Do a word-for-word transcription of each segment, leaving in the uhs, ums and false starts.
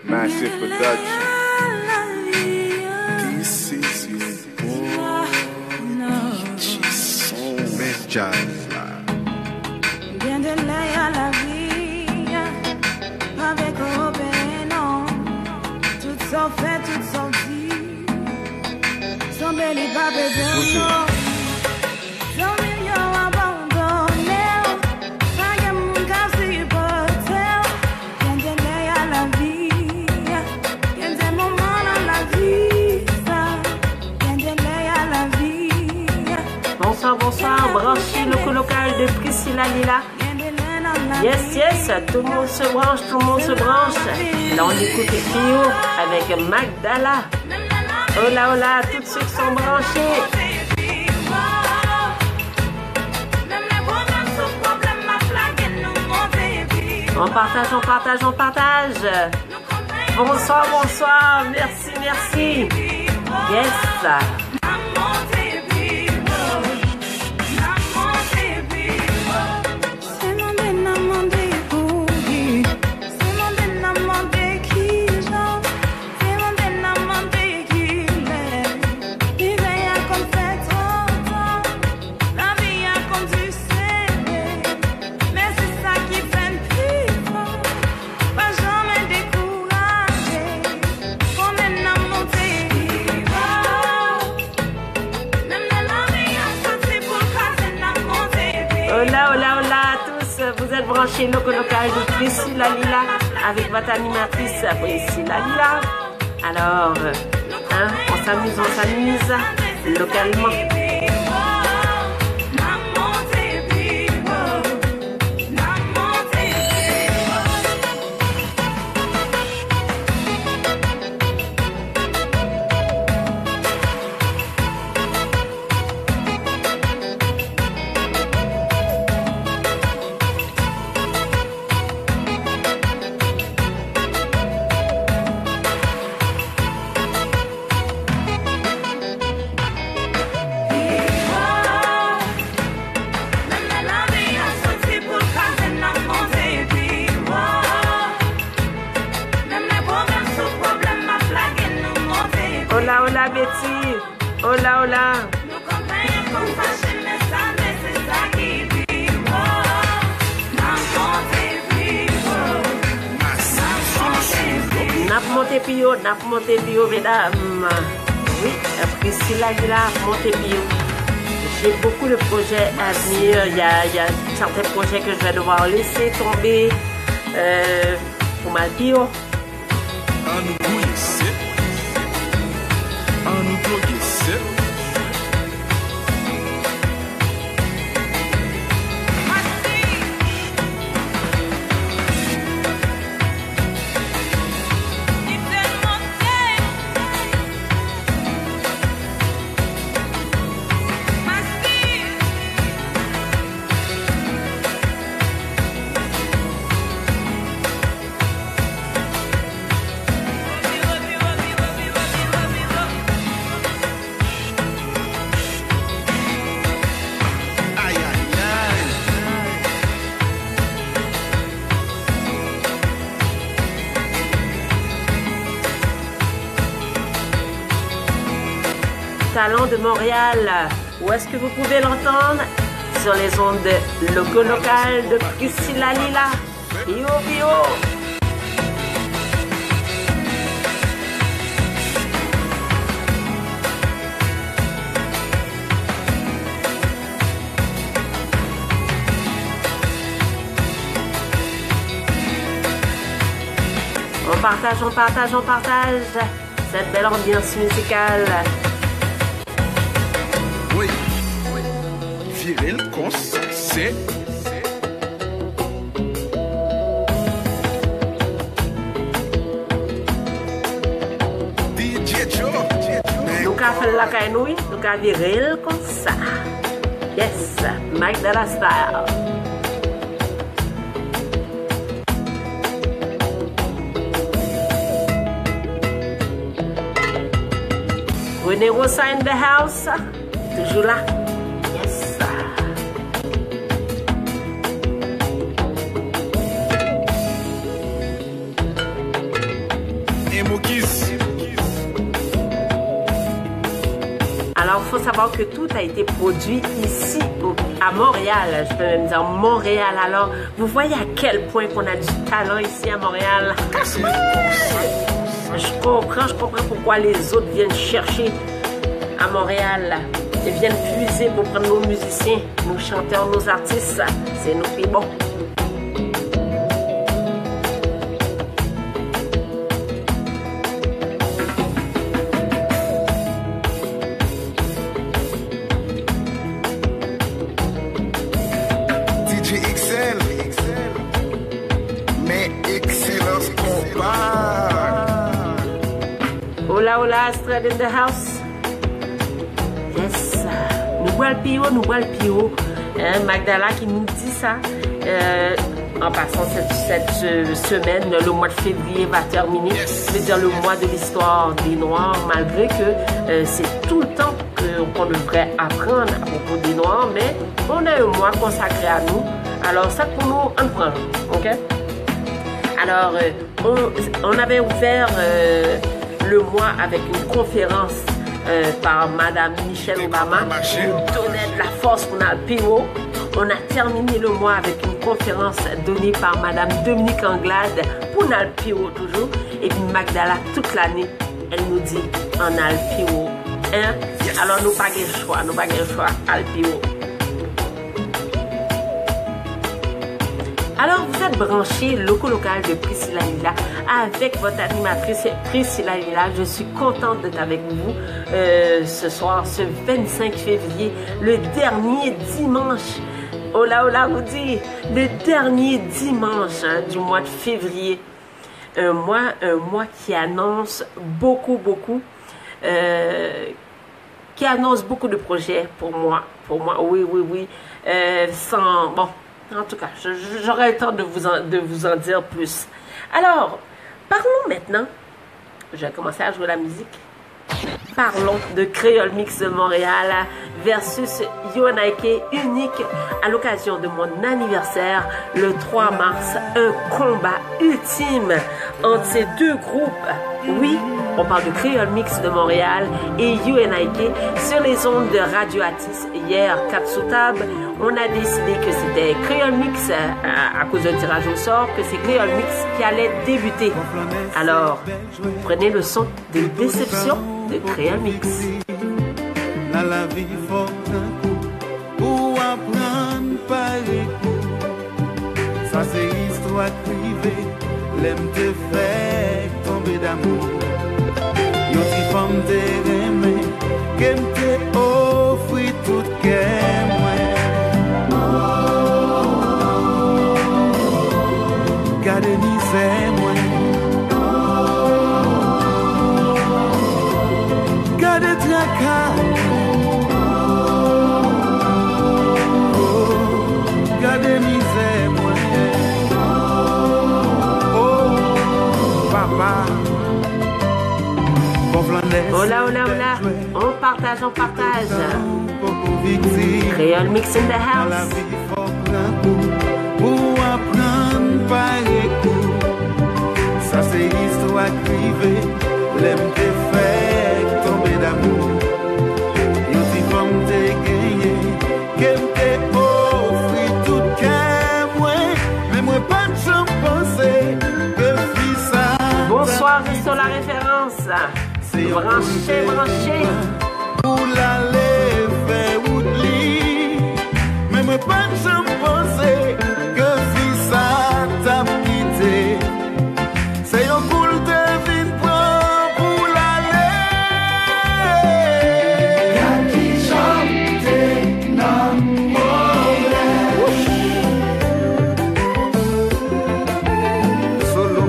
Massive Production. This is your boy, D J Soul. Men jazz la. Gen de lè a lavi a pa vle koopere non. Tout sa w fè, tout sa w di, sanble li pa peze w non. Zanmi yo abandone w, pa gen moun k ap sipòte w. Gen de lè a lavi a, gen de moman nan lavi sa. Gen de lè a lavi a. Bonswa, bonswa, branche Loco Local de Priscilla Lila. Yes, yes, tout le monde se branche, tout le monde se branche. Là, on écoute Pio avec Magdala. Hola, hola, tout ceux qui sont branchés. On partage, on partage, on partage. Bonsoir, bonsoir. Merci, merci. Yes. Se mande n ap mande pou ki? Se mande n ap mande kijan? Se mande n ap mande kilè? Ivè a konn fè twò tan, lavi a konn disere, men se sa ki fè n pi fò. Pa janmen dekouraje, konnen n ap monte pi wo. Menm lè lanmè a soti pou l kraze, n ap monte pi wo. Hola, hola, hola à tous. Vous êtes branchés Loco Local de Priscilla Lila avec votre animatrice Priscilla Lila. Alors, hein, on s'amuse, on s'amuse localement. Hola, hola, Betty. Hola, hola. N ap monte pi wo, n ap monte pi wo, medam. Oui, Priscilla Lila ap monte pi wo. J'ai beaucoup de projets à venir. Il y a, il y a certains projets que je vais devoir laisser tomber, euh, pou m al pi wo. Ann nou gouye sèt. Ann nou ploge sèt. Talent de Montréal, où est-ce que vous pouvez l'entendre? Sur les ondes de Loco Local de Priscilla Lila. Pi wo, pi wo. On partage, on partage, on partage cette belle ambiance musicale. Wi. Vire l konsa, se D J Joe. Nou ka fè l lakay nou, wi. Nou ka vire l konsa. Yes, Magdala style. Rene Rosa in the house. Toujou la. Yes. Voir que tout a été produit ici au- à Montréal, je peux même dire Montréal. Alors, vous voyez à quel point qu'on a du talent ici à Montréal. Je comprends, je comprends pourquoi les autres viennent chercher à Montréal et viennent puiser pour prendre nos musiciens, nos chanteurs, nos artistes. C'est nous qui bon. D J X L, men Excellence Combat. Hola, hola, Astrid in the house. Yes. Nou pral pi wo, nou pral pi wo. Hein, Magdala ki nou di sa. Euh, en passant, cette, cette, euh, semaine, le mois de février va terminer. Yes. Je veux dire, le mois de l'histoire des Noirs, malgré que, euh, c'est tout le temps que, qu'on devrait apprendre à propos des Noirs, mais on a un mois consacré à nous. Alors, ça pour nous, on prend, ok? Alors, euh, on, on avait ouvert, euh, le mois avec une conférence, euh, par Madame Michelle Obama, qui nous donnait de la force pour nous plus haut. On a terminé le mois avec une conférence donnée par Madame Dominique Anglade pour nous plus haut toujours. Et puis Magdala, toute l'année, elle nous dit, ann al pi wo. Hein? Yes. Alors, nou pa gen chwa, nou pa gen chwa, al pi wo. Alors, vous êtes branchés Loco Local de Priscilla Lila avec votre animatrice Priscilla Lila. Je suis contente d'être avec vous, euh, ce soir, ce vingt-cinq février, le dernier dimanche. Hola, hola, vous dit, le dernier dimanche, hein, du mois de février. Un mois, un mois qui annonce beaucoup, beaucoup, euh, qui annonce beaucoup de projets pour moi, pour moi, oui, oui, oui. Euh, sans, bon, en tout cas, je- je- j'aurai le temps de vous en, de vous en dire plus. Alors, parlons maintenant, je vais commencer à jouer la musique. Parlons de Créole Mix de Montréal versus U N I K, Unique, à l'occasion de mon anniversaire, le trois mars, un combat ultime entre ces deux groupes. Oui, on parle de Créole Mix de Montréal et U N I K sur les ondes de Radio Atis. Hier, quatre sous table, on a décidé que c'était Créole Mix, euh, à cause d'un tirage au sort, que c'est Créole Mix qui allait débuter. Alors, prenez le son de Déception de Créole Mix. Nan lavi fòk pran kou, pou w aprann pare kou. Sa se istwa k rive lè m te fèk tonbe damou. Yon ti fanm te renmen, ke m te ofri tout kè mwen. Gade mizè mwen. Gade traka. Gade mizè mwen. Oh, papa. Bon flannè. Hola, hola, hola. On partage, on partage. Créole Mix in the house. Fò pran kou pou w aprann pare kou. Sa se istwa k rive lè m te fèk tonbe damou. Yon ti fanm te genyen ke m te ofri tout kè mwen. Men mwen pa t janm panse ke fi sa. Bonsoir, Risto La Référence. Branche, branche. Pou l ale fè wout li. Men mwen pa t janm panse ke fi sa t ap kite. Se yon kou l te vin pran pou l ale. Gad kijan m te nan move. Solo.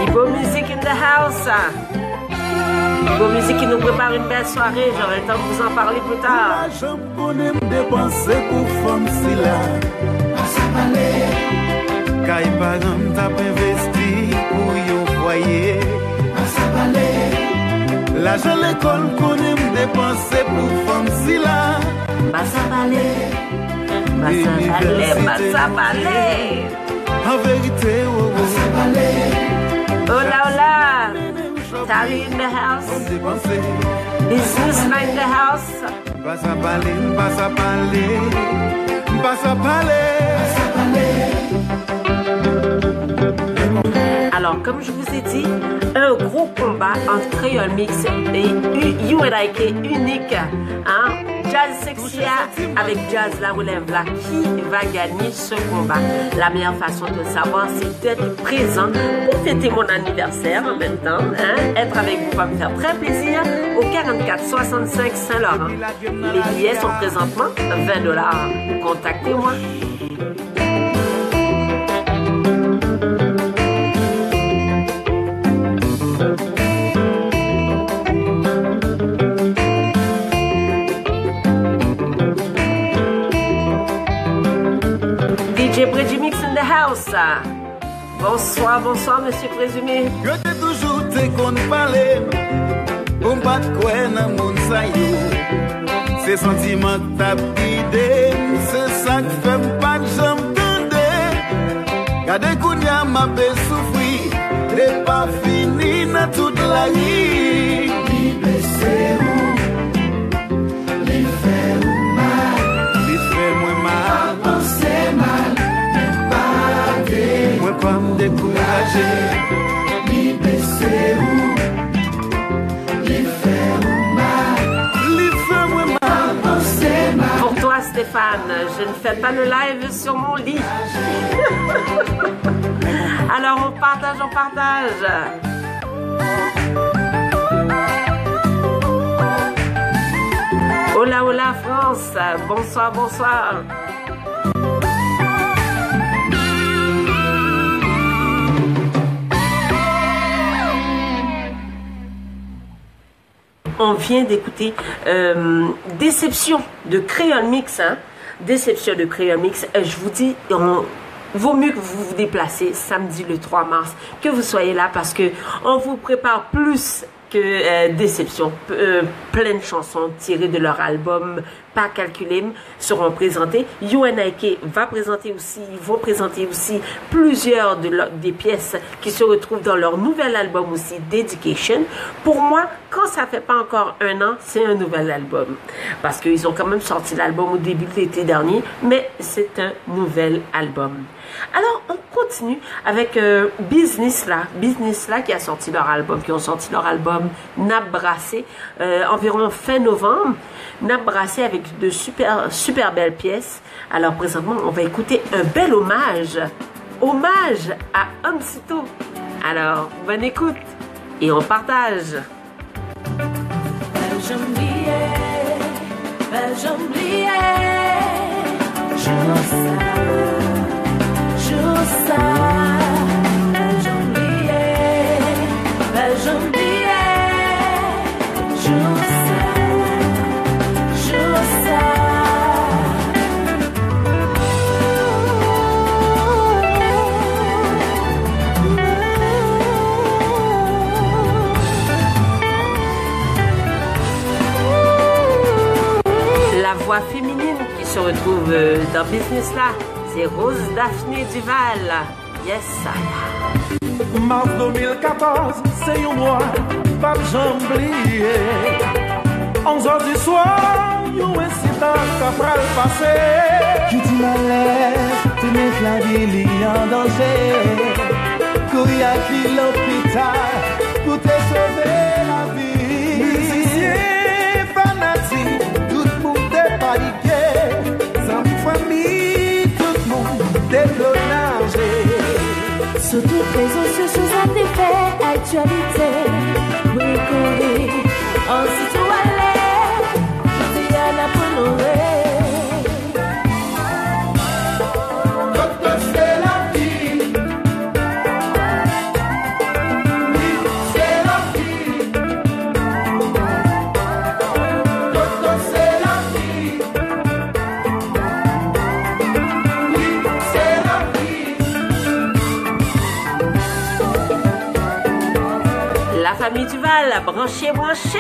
Ibo Music in the house. Bon mizik ki nou prepare yon bèl sware, j'aurai le temps de vous en parler plus tard. Ou pa janm konnen m depanse pou fanm sila. Pasa pale, Kay paran m t ap envesti pou yon fwaye. Pasa pale. Lajan lekòl m konnen m depanse pou fanm sila. Pasa pale. Pasa pale, pasa pale. An verite, wo, wo. Pasa pale. Hola, hola. Tari in the house. Business in the house. M pa sa pale, m pa sa pale, m pa sa pale. Alors, comme je vous ai dit, un gros combat entre Créole Mix et U- U N I K unique, hein. Jazz Sexy avec Jazz La Relève là, qui va gagner ce combat? La meilleure façon de le savoir, c'est d'être présent pour fêter mon anniversaire en même temps, hein, être avec vous va me faire très plaisir au quarante-quatre soixante-cinq Saint-Laurent. Les billets sont présentement vingt dollars. Contactez-moi. D J Prejimix in the house. Bonswa, bonswa, mesye Prezime. Yo te toujou te konn pale m, pou m pa t kwè nan moun sa yo. Se santiman k t ap gide m, se sa k fè m pa t janm tande. Gade kounye a m ape soufri, e pa fini nan tout lari. Li blese ou, li fè ou mal. Li fè mwen mal. Pa panse mal, men pa de- Mwen pa m dekouraje. Li blese ou, li fè ou mal. Li fè mwen mal. Pa panse mal. Pour toi, Stéphane, je ne fais pas le live sur mon lit. Alors, on partage, on partage. Hola, hola, France. Bonsoir, bonsoir. On vient d'écouter, euh, Déception de Créole Mix, hein. Déception de Créole Mix. Euh, je vous dis, on- vaut mieux que vous vous déplacez samedi le trois mars, que vous soyez là parce que on vous prépare plus que, euh, Déception. P- euh, plein de chansons tirées de leur album Pa Kalkile M seront présentées. U N I K va présenter aussi, ils vont présenter aussi plusieurs de leurs- des pièces qui se retrouvent dans leur nouvel album aussi, Dedication. Pour moi, quand ça fait pas encore un an, c'est un nouvel album. Parce qu'ils ont quand même sorti l'album au début de l'été dernier, mais c'est un nouvel album. Alors, on continue avec, euh, Business là. Business là qui a sorti leur album, qui ont sorti leur album N ap Brase, euh, environ fin novembre. N ap Brase avec de super, super belles pièces. Alors, présentement, on va écouter un bel hommage. Hommage à Amsito. Alors, bonne écoute et on partage. Pa janm bliye, pa janm bliye. Jou sa, jou sa. Pa janm bliye, pa janm bliye. Jou sa, jou sa. La voix féminine qui se retrouve, euh, dans Business là, c'est Rose Daphné Duval. Yes, I am. Mas de mil katòz, se yon mwa m p ap janm bliye. Onz è di swa, yon ensidan ta pral pase. Ki ti malè te met lavi li an danje. Kouri al lopital pou te sove lavi. Mizisyen, fanatik, tout moun te panike. Zanmi, fanmi, tout moun te dlo naje. Sou tout rezo sosyo sa te fè aktyalite. Mwen kouri, answit ou ale. Jodi a n ap onore. Toto se lavi. Wi, se lavi. Toto se lavi. Wi, se lavi. Fanmi Duval, branche, branche!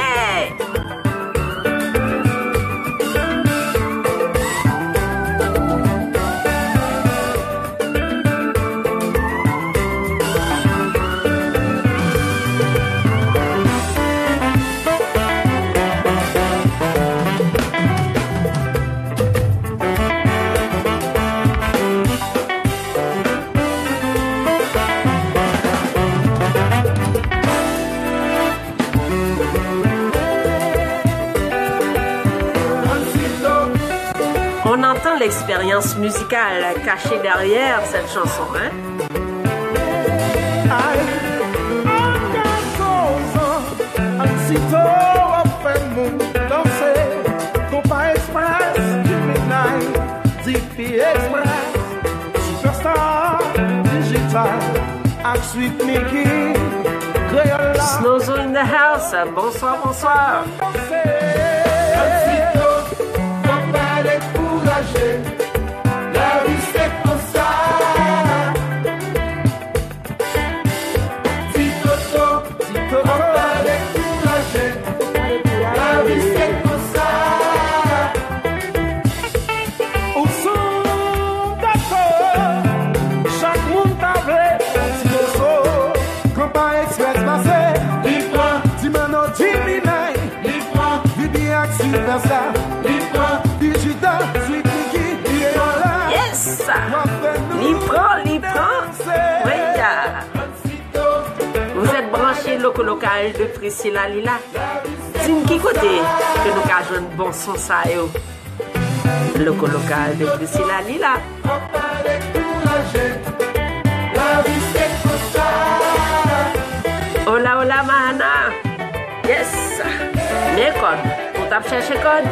On entend l'expérience musicale cachée derrière cette chanson, hein? Ay, angagozo, ansito w ap fè moun danse. Konpa Express, Gemini, D P Express, Superstar Digital, ak Sweet Mickey, Kreyòl la. Snowzone in the house, bonswa, bonswa. Ansito, fò pa dekouraje. Lavi se konsa. Ti Toto, Ti Toto, fò pa dekouraje. Lavi se konsa. Ou sou Toto, chak moun ta vle yon ti moso. Konpa Express pase, li pran. Ti Mano, Gemini, li pran. Vivi ak Superstar, li pran. Digital, Sweet Mickey, li pran la. Yes! Li pran, li pran. Wi, ya. Vous êtes branchés Loco Local de Priscilla Lila. Di m ki kote ke nou ka jwenn bon son sa yo. Loco Local de Priscilla Lila. Hola, hola, mana. Yes. Men kòd. Ou t ap chèche kòd?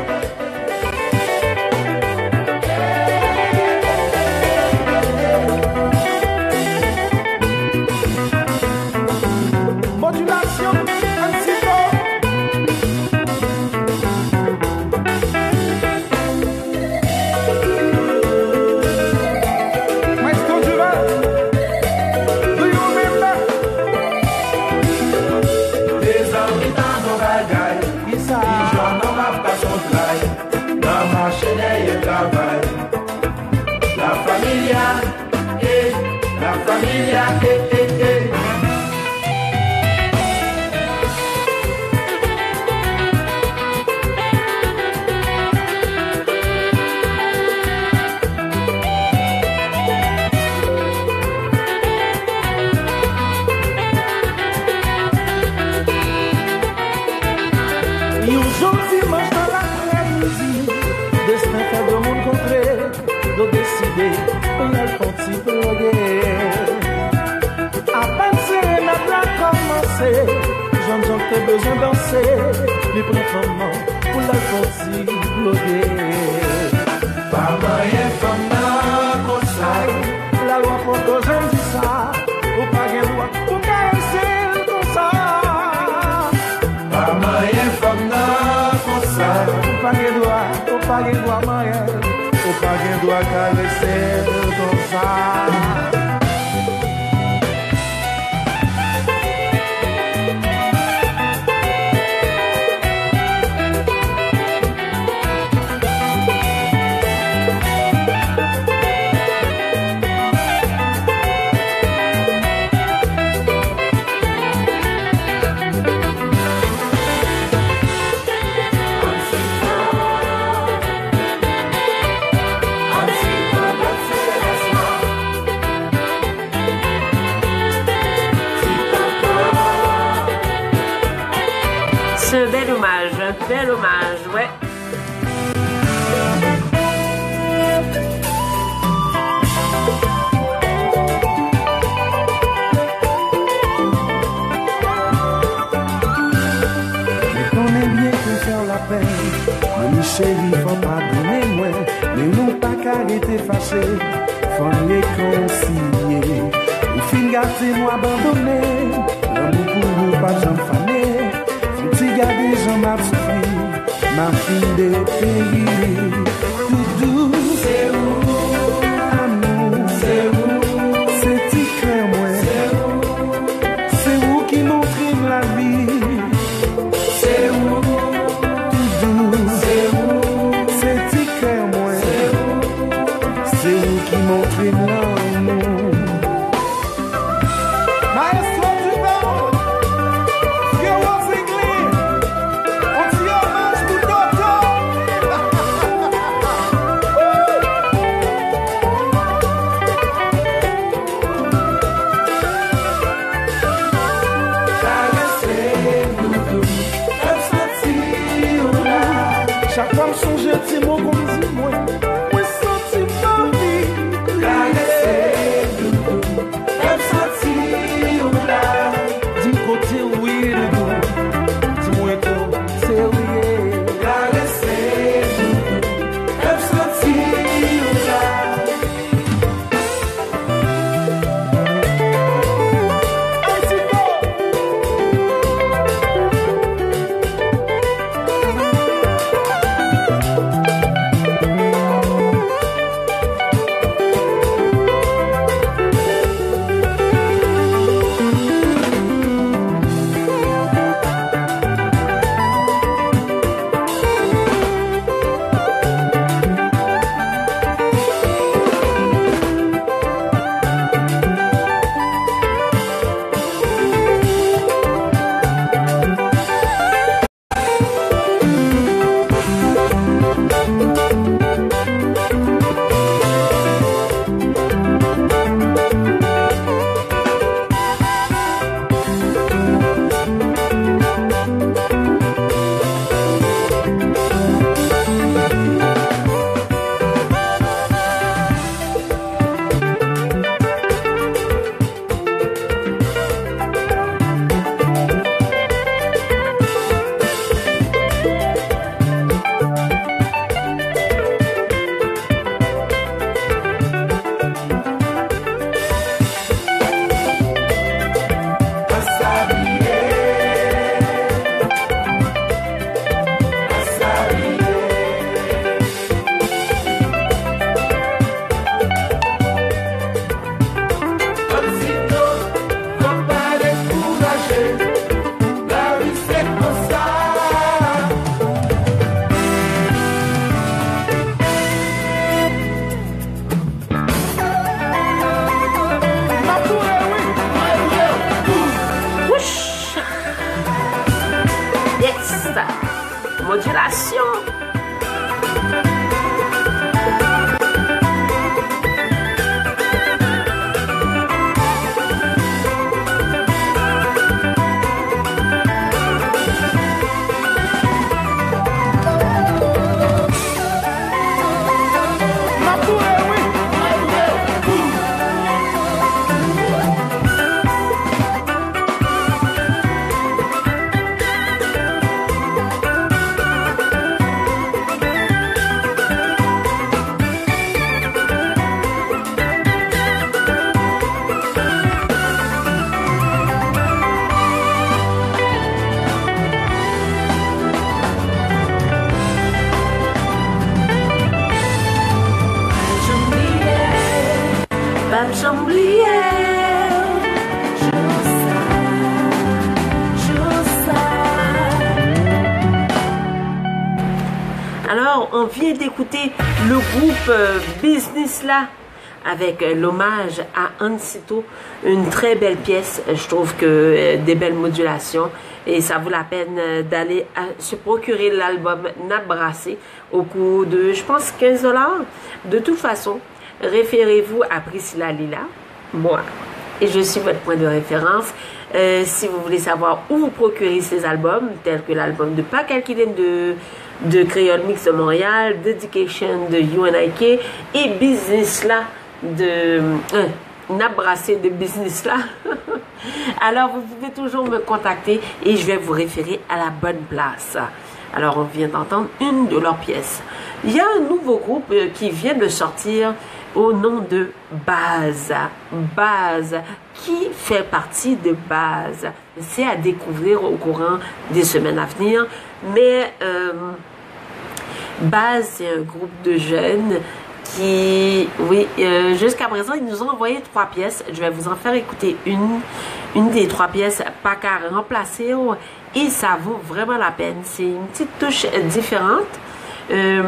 Modulation, Ansito. Maestro Duval, do you remember? Mezanmi, tande yon bagay. Kisa? Kijan nonm ap pase yon tray nan mache dèyè travay. La familia, eh, la familia, eh, eh, eh. Yon jou dimanch nan laprèmidi, desten fè de moun kontre. Yo deside pou y al fè yon ti ploge. Apèn serenad la kòmanse, jènjan te bezwen danse, li pran fanm nan pou l al fè yon ti ploge. Pa manyen fanm nan konsa. Lalwa poko janm di sa, ou pa gen dwa pou karese l konsa. Pa manyen fanm nan konsa. Ou pa gen dwa, ou pa gen dwa manyen l. Ou pa gen dwa karese l konsa. Se yon bèl omaj, yon bèl omaj, wè. Mwen konnen byen ke fè w lapèn. Manmi cheri, fò padone mwen, men nou pa ka rete fache. Fò n rekonsilye. Ou fin gate m, w abandone m. Lanmou pou ou pa janm fane. Fò n ti gade jan m ap soufri. M ap fin deperi. Doudou, se ou, amou, se ou, se ti krè mwen, se ou, se ou ki montre m lavi. Ti mo konn di mwen, mwen santi m anvi karese doudou. Fè m santi ou la. Di m kote w ye doudou. Di mwen kote w ye. Karese doudou. Fè m santi ou la. Wouch! Yes! Modilasyon. P ap janm bliye w, jou sa, jou sa. Alors, on vient d'écouter le groupe, euh, Business La avec, euh, l'hommage à Ansito. Une très belle pièce, je trouve que, euh, des belles modulations et ça vaut la peine, euh, d'aller, euh, se procurer l'album N ap brase au coût de, je pense, quinze dollars. De toute façon, référez-vous à Priscilla Lila, moi. Et je suis votre point de référence. Euh, si vous voulez savoir où vous procurer ces albums, tels que l'album de Pa Kalkile de, de Créole Mix de Montréal, Dedication de U N I K et Business La de, euh, N ap brase de Business La. Alors, vous pouvez toujours me contacter et je vais vous référer à la bonne place. Alors, on vient d'entendre une de leurs pièces. Il y a un nouveau groupe, euh, qui vient de sortir au nom de Baz. Baz, qui fait partie de Baz. C'est à découvrir au courant des semaines à venir. Mais, euh, Baz, c'est un groupe de jeunes qui, oui, euh, jusqu'à présent, ils nous ont envoyé trois pièces. Je vais vous en faire écouter une. Une des trois pièces, Pa Ka Ranplase W, et ça vaut vraiment la peine. C'est une petite touche différente. Euh,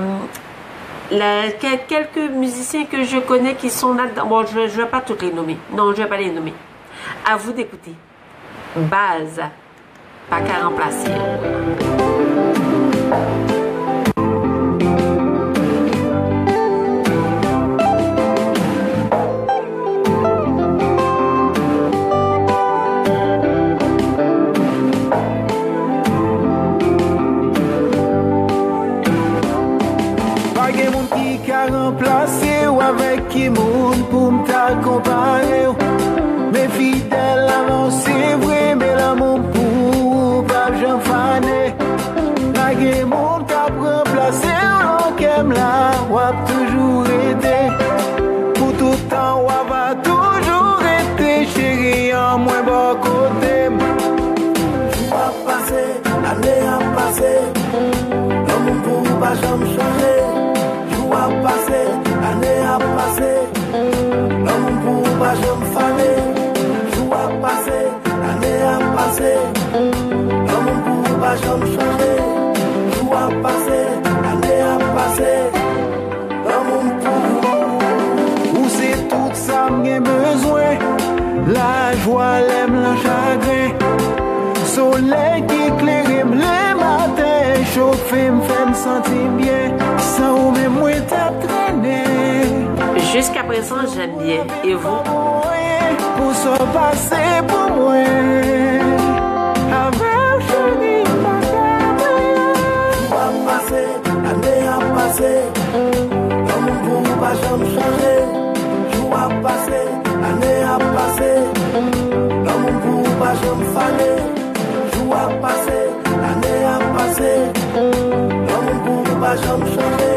la- quel- quelques musiciens que je connais qui sont là-dedans. Bon, je ne vais pas toutes les nommer. Non, je ne vais pas les nommer. À vous d'écouter. Baz, Pa Ka Ranplase W. Nan chagren, solèy ki klere m lematen, chofe m, fè m santi m byen. San ou menm, mwen t ap trennen. Jusqu'à présent, j'aime bien. Et vous? Pou sa w pase pou mwen. Avè w, cheri, m pa ka bliye. Jou ap pase, ane ap pase, lanmou m pou ou pa janm chanje. Jou ap pase, ane ap pase, lanmou m pou ou pa janm fane. Jou ap pase, ane ap pase, lanmou m pou ou pa janm chanje.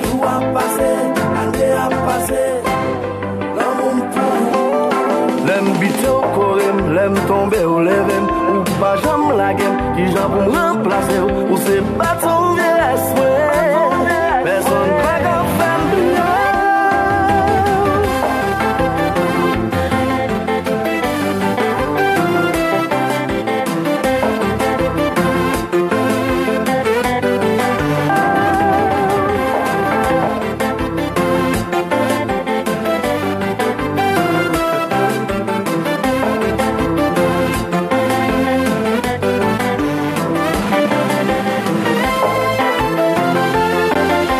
Jou ap pase, ane ap pase, lanmou m pou ou. Lè m bite w kore m, lè m tonbe w leve m, ou pa janm lage m. Kijan pou m ranplase w? Ou se baton vyeyès mwen. Pèsonn pa ka fè m bliye.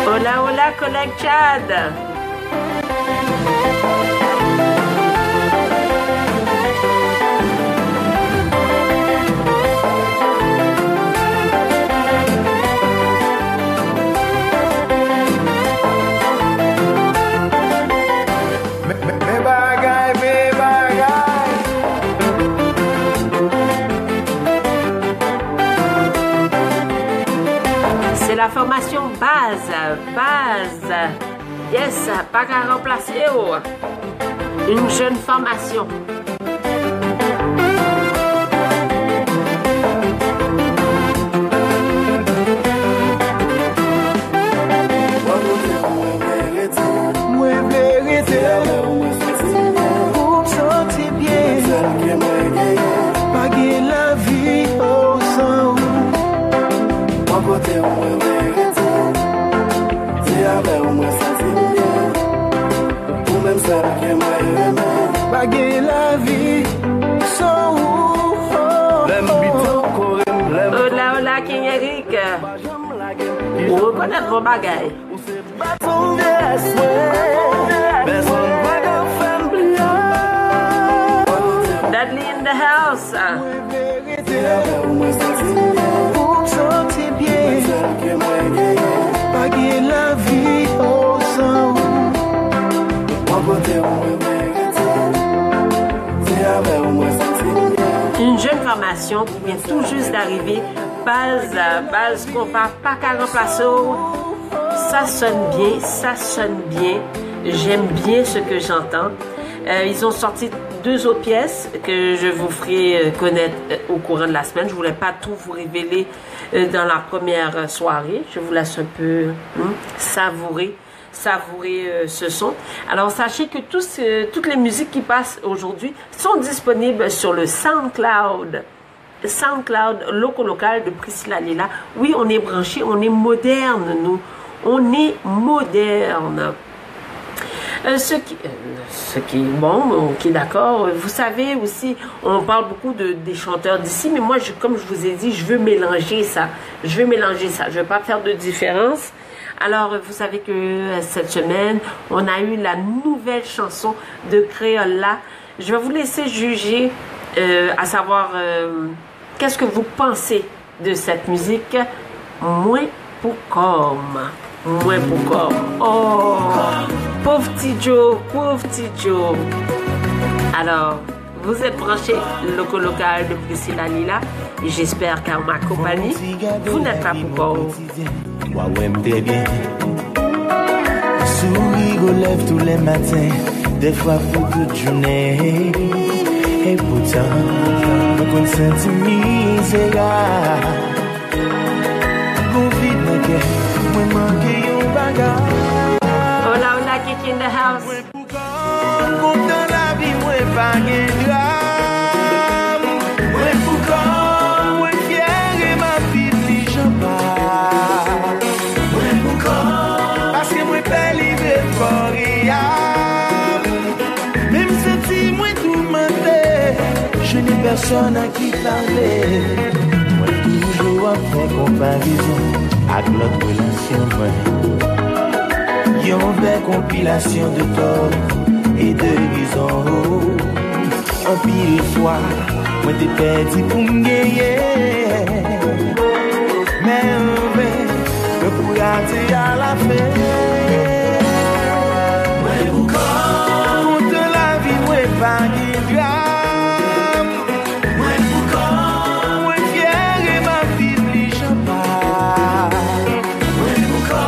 Hola, hola, collègue Chad. Men, men, men bagay, men bagay. Se la fòmasyon baz, baz. Yes, pa ka ranplase w. Une jeune formation. Mwen vle rete pou m santi byen. Pa gen lavi, oh, san ou. Bò kote w mwen vle rete. Se avè w mwen santi m byen. Ou menm sèl ke mwen renmen. Pa gen lavi san ou. Lè m bite w kore m, lè m Hola, hola, King Eric. Ou rekonèt bon bagay. Ou se baton vyeyès mwen. Pèsonn pa ka fè m bliye. Dudley in the house. Pou m santi byen, pa gen lavi, oh, san ou. Une jeune formation qui vient tout juste d'arriver. Baz, baz konpa pa ka ranplase w. Ça sonne bien, ça sonne bien. J'aime bien ce que j'entends. Euh, ils ont sorti deux autres pièces que je vous ferai, euh, connaître, euh, au courant de la semaine. Je voulais pas tout vous révéler, euh, dans la première soirée. Je vous laisse un peu, hmm, savourer, savourer, euh, ce son. Alors, sachez que tous, euh, toutes les musiques qui passent aujourd'hui sont disponibles sur le SoundCloud. SoundCloud, Loco Local de Priscilla Lila. Oui, on est branché, on est moderne, nous. On est moderne. Euh, ce qui, euh, ce qui, bon, ok, d'accord. Vous savez aussi, on parle beaucoup de, des chanteurs d'ici, mais moi, je, comme je vous ai dit, je veux mélanger ça. Je veux mélanger ça. Je veux pas faire de différence. Alors, vous savez que, euh, cette semaine, on a eu la nouvelle chanson de Créole là. Je vais vous laisser juger, euh, à savoir, euh, qu'est-ce que vous pensez de cette musique, Mwen pou kò m. Mwen pou kò m. Oh, pauvre Ti Joe, pauvre Ti Joe. Alors, vous êtes branchés Loco Local de Priscilla Lila. Et j'espère qu'à ma compagnie, vous n'êtes pas pour kò. Wa wè m trè byen. Sourire aux lèvres tous les matins, des fois pour toute journée. Et pourtant, mwen konn santi m mizerab. Gon vid nan kè, mwen manke yon bagay. Hola, hola, Kiki in the house. Pou kò m kontan lavi mwen pa gen dram. Mwen pou kò m mwen fyè e m ap viv li jan pa. Mwen pou kò m paske mwen pè li vle kò reyal. Men m santi mwen toumante. Je Pèsonn a ki pale. Mwen toujou ap fè konparezon ak lòt relasyon mwen. Yon bèl konpilasyon de tò e de rezon. Anpil fwa, mwen te pèdi pou m genyen. Men anfen, mwen pou rate alafen. Mwen pou kò. Kont lavi mwen pa gen dram. Mwen pou kò. Mwen fyè e m ap viv li jan pa. Mwen pou kò.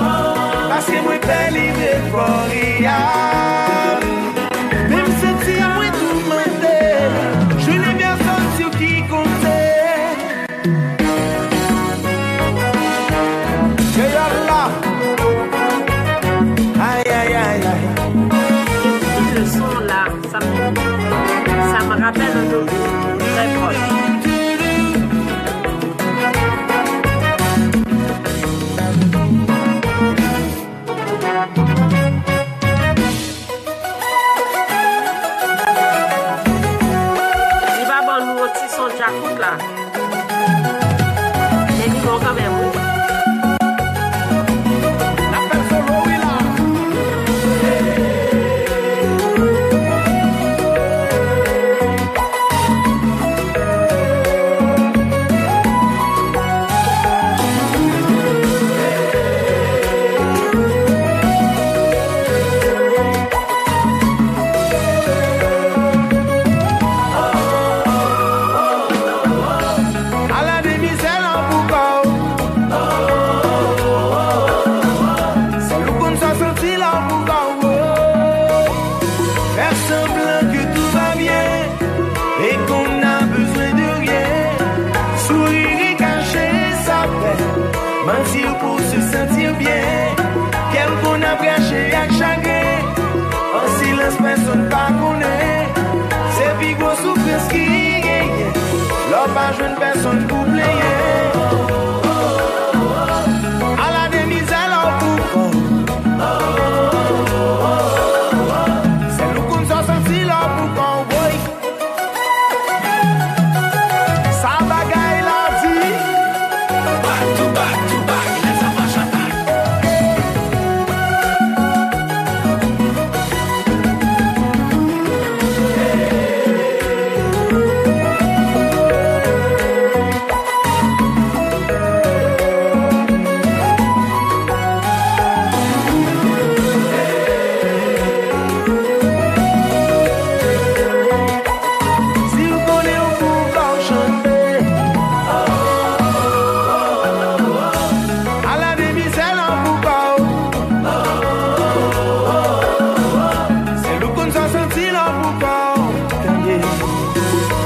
Paske mwen pè li vre fò reyal. Menm santi mwen toumante. Je n'ai bien senti ki konte. Kreyòl la. Ay, ay, ay, ay. Tout leson la, sa, sa m rapèl anjou trè pwòch. Li va ban nou yon ti son djakout la. Men li bon kanmenm, wi. N ap fè l solo, wi, la. Ala de mizè la pou kò w. Sèl ou konn sa w santi la pou kò w. Fè sanblan ke tou va byen. Et qu'on n'a besoin de rien. Sourire et cacher sa peine. Mentir pour se sentir bien. Kè l konn ap rache ak chagren. An silans, pèsonn pa konnen. Se pi gwo soufrans ki genyen. Lè w pa jwenn pèsonn pou plenyen. Ala de mizè lè w pou kò w. Sèl ou konn sa w santi lè w pou kò w, woy. Sa bagay la di. Back to back to back, les enfants chantent. Si w konnen w pou kò w chante. Ala de mizè la pou kò w. Sèl ou konn sa w santi la pou kò w. Tande.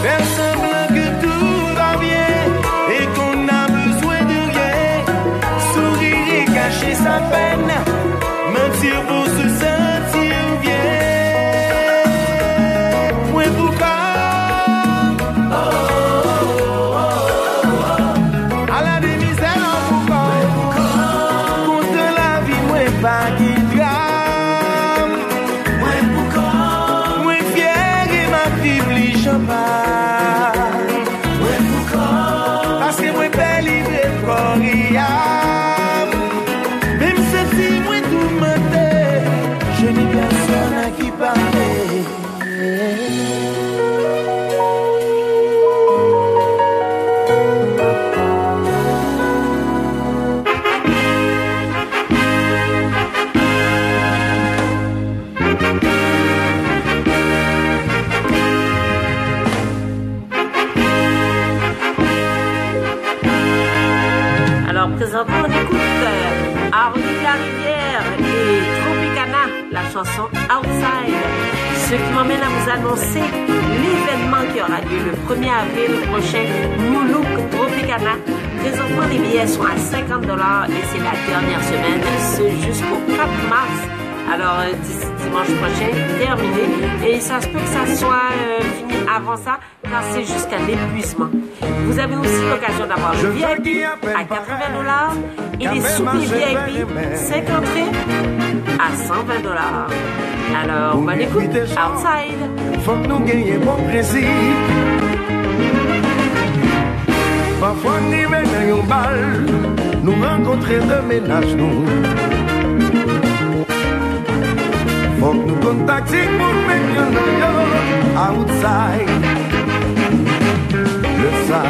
Fè sanblan ke tou va byen e ke w pa bezwen de ryen. Sourire et cacher sa peine. Mentir pour se sentir bien. Mwen pou kò. Ala de mizè la pou kò. Kont lavi mwen pa gen dram. Mwen pou kò. Mwen fyè e m ap viv li jan pa. Mwen pou kò. Paske mwen pè li vre kò reyal. Menm santi mwen toumante. Je ni pèsonn a ki pale. Alò, présentement, on écoute, euh, Arly Larivière et Tropicana, la chanson Outside. Ce qui m'amène à vous annoncer l'événement qui aura lieu le premier avril prochain, New Look Tropicana. Présentement, les billets sont à cinquante dollars et c'est la dernière semaine, ce jusqu'au quatre mars. Alors, euh, d'ici dimanche prochain, terminé. Et ça se peut que ça soit, euh, fini avant ça, car c'est jusqu'à l'épuisement. Vous avez aussi l'occasion d'avoir le V I P à quatre-vingts dollars et les soupers V I P cinq entrées à cent vingt dollars. Alors, bonne écoute, Outside. Fòk nou genyen bon plezi. Antre de mennaj nou. Fòk nou konn taktik pou n met youn nan yo outside. Lè sa,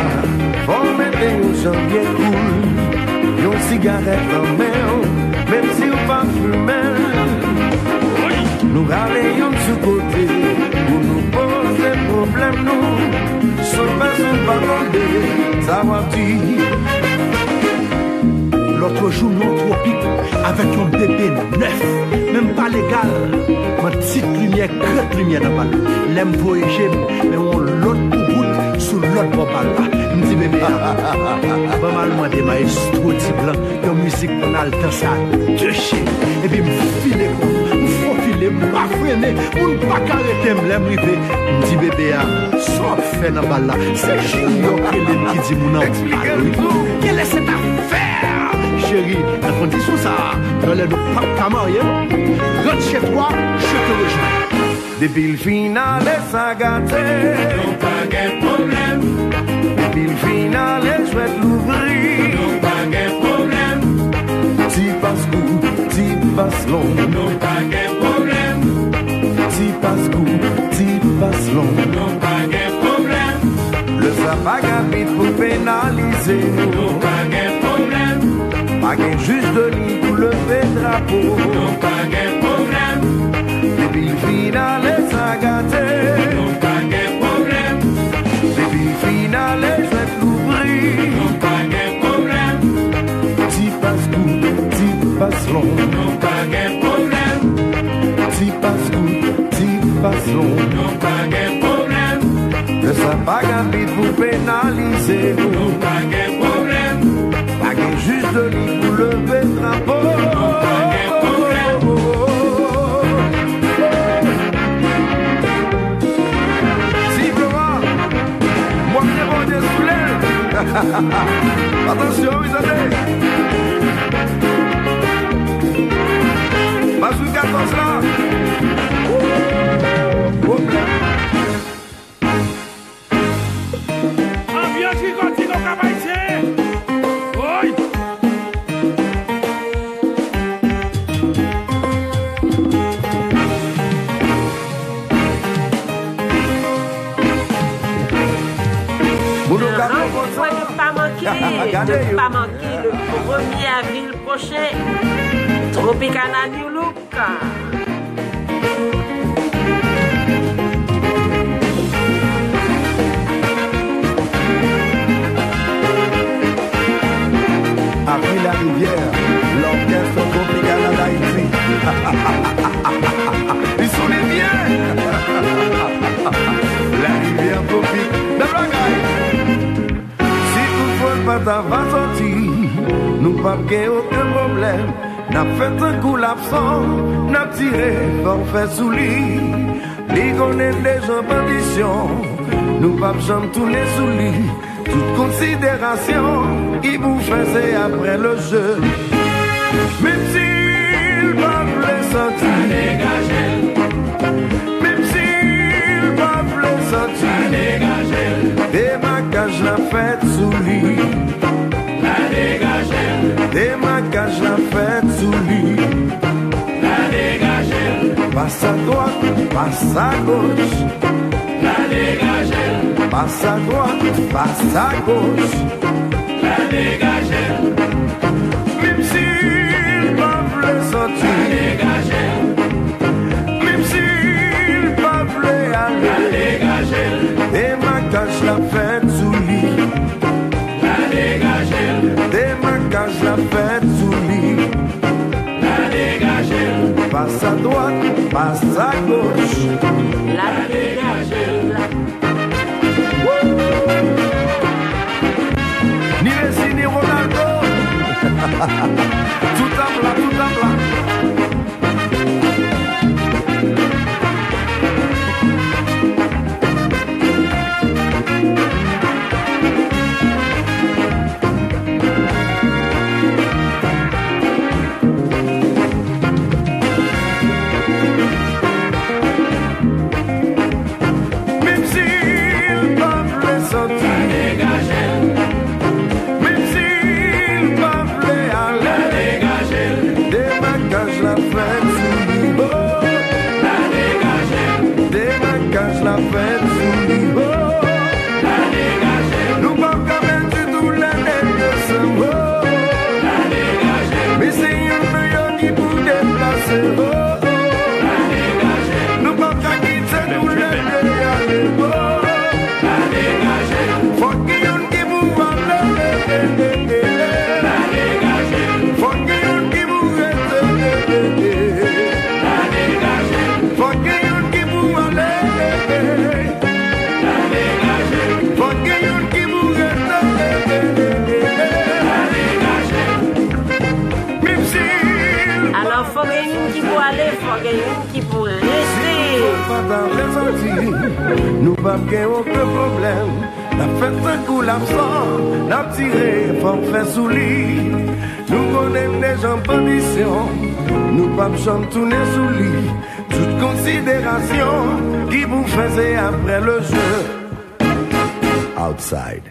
fò w mete yon jan byen koul, yon sigarèt nan men w, menm si w pa fimen l. Nou rale youn sou kote pou nou poze pwoblèm nou, san pèsonn pa tande sa w ap di. Lòt jou, nou an twopik avèk yon bebe nèf, menm pa legal. M an ti limyè, krèt limyè nan bal. Lè m voye je m, men yon lòt boubout sou lòt bò bal la. M di bebe a, ban m al mande mayestwo Ti Blan yon mizik pou n al danse a de je. Epi m file kò m, m fofile, m pa frennen, moun pa ka rete m. Lè m rive, m di bebe a, sa w ap fè nan bal la? Se Junior k rele m ki di moun an pa lwe. Kèlè sèt afè? Cheri, nan kondisyon sa a, talè nou p ap ka marye non. Rant chez toi, je te rejoins. Depi l fin ale, sa gate. Nou pa gen pwoblèm. Depi l fin ale, jwèt louvri. Nou pa gen pwoblèm. Ti pas kout, ti pas long. Nou pa gen pwoblèm. Ti pas kout, ti pas long. Nou pa gen pwoblèm. Lè sa pa gen abit pou penalize nou. Nou pa gen pwoblèm. Pa gen jij de liy pou leve drapo. Nou pa gen pwoblèm. Depi l fin ale, sa gate. Nou pa gen pwoblèm. Depi l fin ale, jwèt louvri. Nou pa gen pwoblèm. Ti pas kout, ti pas long. Nou pa gen pwoblèm. Ti pas kout, ti pas long. Nou pa gen pwoblèm. Lè sa pa gen abit pou penalize nou. Nou pa gen pwoblèm. Pa gen jij de liy pou leve drapo. Nou pa gen pwoblèm. Ti Flora, m ap debòde sou lè. Atansyon, wi, tande. Pas sou katòz la. Wouy! Pwoblèm. Anbyans Rigotti nan Kap Ayisyen. Woy! Moun yo ka konprann sa. Randevou ne pa manke, ne pa manke le premye avril pwochen, Tropicana New Look. Avril Larivière, l'orchestre Tropicana d'Haïti. Li sonnen byen. Larivière Tropik, bèl bagay. Si toutfwa l pa ta va sòti, nou p ap gen okenn pwoblèm. N ap fè tankou l absan, n ap tire fòfè sou li. Li konnen deja pandisyon, nou p ap janm tounen sou li. Tout konsiderasyon ki pou fè se apre le jeu. Menm si l pa vle santi, menm si l pa vle santi, demakaj la fèt sou li. Demakaj la fèt sou li. Pas a dwat, pas a goch. Pas a dwat, pas a goch. Menm si l pa vle sòti, menm si l pa vle ale, demakaj la fèt sou li. Demakaj la fèt sou li. Pas a dwat, pas a goch. Ni Messi, ni Ronaldo. Tout ap la, tout ap la. Menm si l pa vle sòti, menm si l pa vle ale, Nou p ap ka kite nou leve ale. Fòk gen youn ki pou ale. Fòk gen youn ki pou rete. Fòk gen youn ki pou ale. Fòk gen youn ki pou rete. Menm si Alò, fò gen youn ki pou ale, fò gen youn ki pou rete. Si nou pa ta vle sòti, nou p ap gen okenn pwoblèm. N ap fè tankou l ap sò, n ap tire fòfè sou li. Nou konnen n deja anbisyon, nou p ap janm tounen sou li. Tout konsiderasyon ki pou fè se apre le jeu. Outside.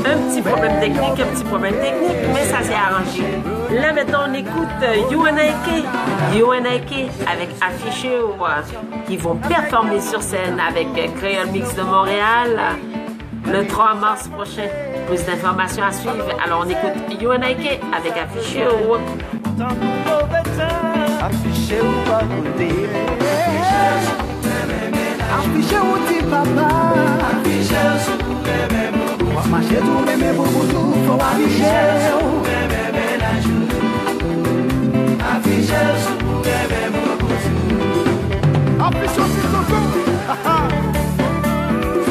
Un petit problème technique, un petit problème technique, mais ça s'est arrangé. Là maintenant, on écoute, euh, U N I K, U N I K avec Affiché, euh, qui vont performer sur scène avec, euh, Créole Mix de Montréal, euh, le trois mars prochain. Plus d'informations à suivre. Alors, on écoute U N I K avec Affiché. Tankou move tan, afiche ou pa kote. Afiche ou di papa. Afiche ou si w renmen boubou. W ap mache tou renmen boubou tou, fò w afiche w. Afiche ou si w renmen boubou tou. Afiche ou si w renmen boubou tou.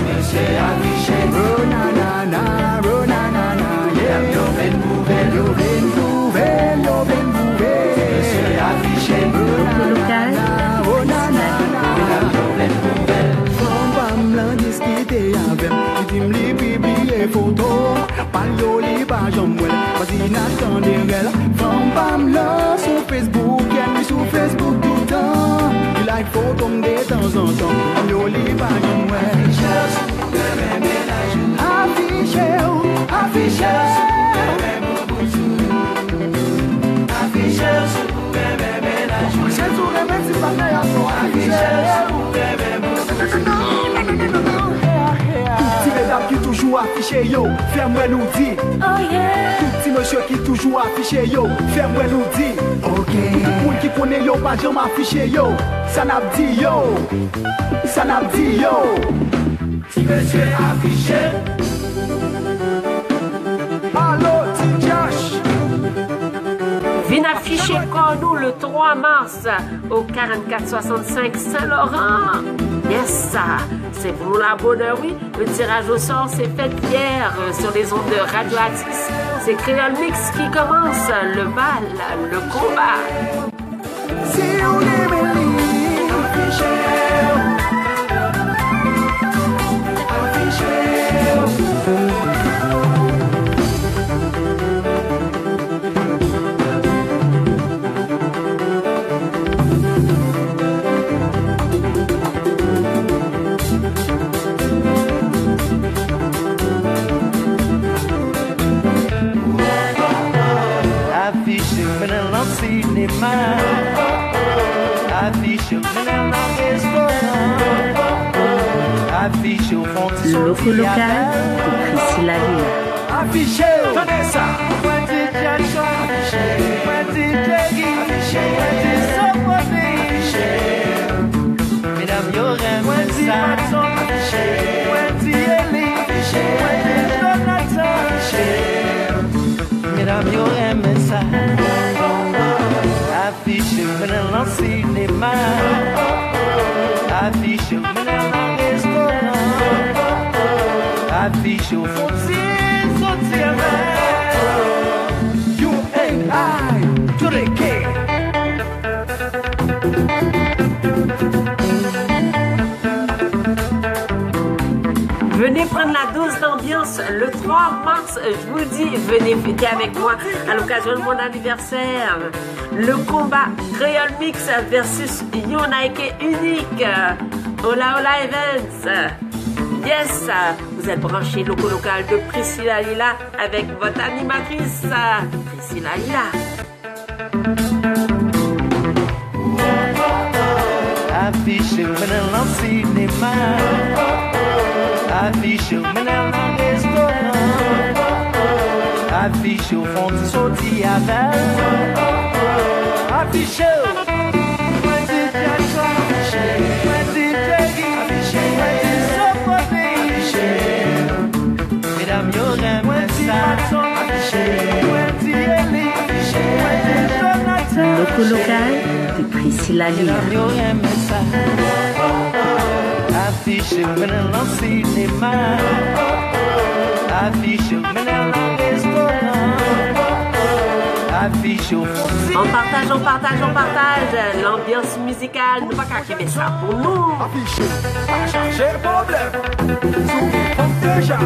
Mesye afiche. Oh, na, na, na, oh, na, na, na, yeah. Yo vin pwouve, yo vin pwouve, yo vin pwouve. Mesye afiche. Oh, na, na, na, oh, na, na, na. Yo vin pwouve. Fanm pa m lan diskite avè m, li di m li pibliye foto. Pal yo li pa janm wè l, paske n ap tande rèl. Fanm pa m lan sou Facebook, yeah, li sou Facebook toutan. Li like foto m detanzantan, fanm yo li pa janm wè. Afiche w, afiche w. Afiche w si w renmen mennaj ou. Jezi renmen ti bagay a fò afiche w. Tout ti medam ki toujou afiche yo, fè m wè nou di. Oh yeah. Tout ti mesye ki toujou afiche yo, fè m wè nou di. Ok. Tout moun ki konnen yo pa janm afiche yo, sa n ap di yo? Sa n ap di yo? Ti mesye afiche. Alo, Ti Josh. Vin afiche kò nou le twa mas au quarante-quatre soixante-cinq Saint-Laurent. Yes, sa, se pou nou la bonè, wi. Le tirage au sort s'est fait hier, euh, sur les ondes de Radio Axis. C'est Créole Mix qui commence le bal, le combat. Si w renmen li, afiche w. Afiche w. Afiche w mennen l nan sinema. Afiche w mennen l nan restoran. Afiche w fè yon ti soti avè l. Loco Local, pou Priscilla Villa. Afiche w. Tande sa. Mwen di Jason. Afiche w. Mwen di Jerry. Afiche w. Mwen di Soponi. Afiche w. Medam yo renmen sa. Mwen di Madson. Afiche w. Mwen di Eli. Afiche w. Mwen di Jonathan. Afiche w. Medam yo renmen sa. Afiche w mennen l nan sinema. Afiche w mennen l nan restoran. Afiche w fè yon ti soti avè l. You and I, to the king. Venez prendre la dose d'ambiance le trois mars, je vous dis, venez fêter avec moi à l'occasion de mon anniversaire. Le combat Créole Mix versus Unike Unique. Hola, hola, Evans. Yes, vous êtes branché Loco Local de Priscilla Lila avec votre animatrice, Priscilla Lila. Afiche w mennen l nan sinema. Afiche w Ou fon ti soti avè l. Afiche w. Mwen di Jackson afiche. Mwen di Jerry afiche. Mwen di Sophony afiche. Medam yo renmen sa. Mwen di Jackson afiche. Mwen di Eli afiche. Mwen di Jonathan Loko lokal de Priscilla Lila. Medam yo renmen sa. Afiche w mennen nan sinema. Afiche w mennen nan restoran. Afiche w fon ti. On partage, on partage, on partage. Lanbyans mizikal, nou pa ka kenbe sa pou nou. Afiche w pa chache pwoblèm. Si w gen fanm deja,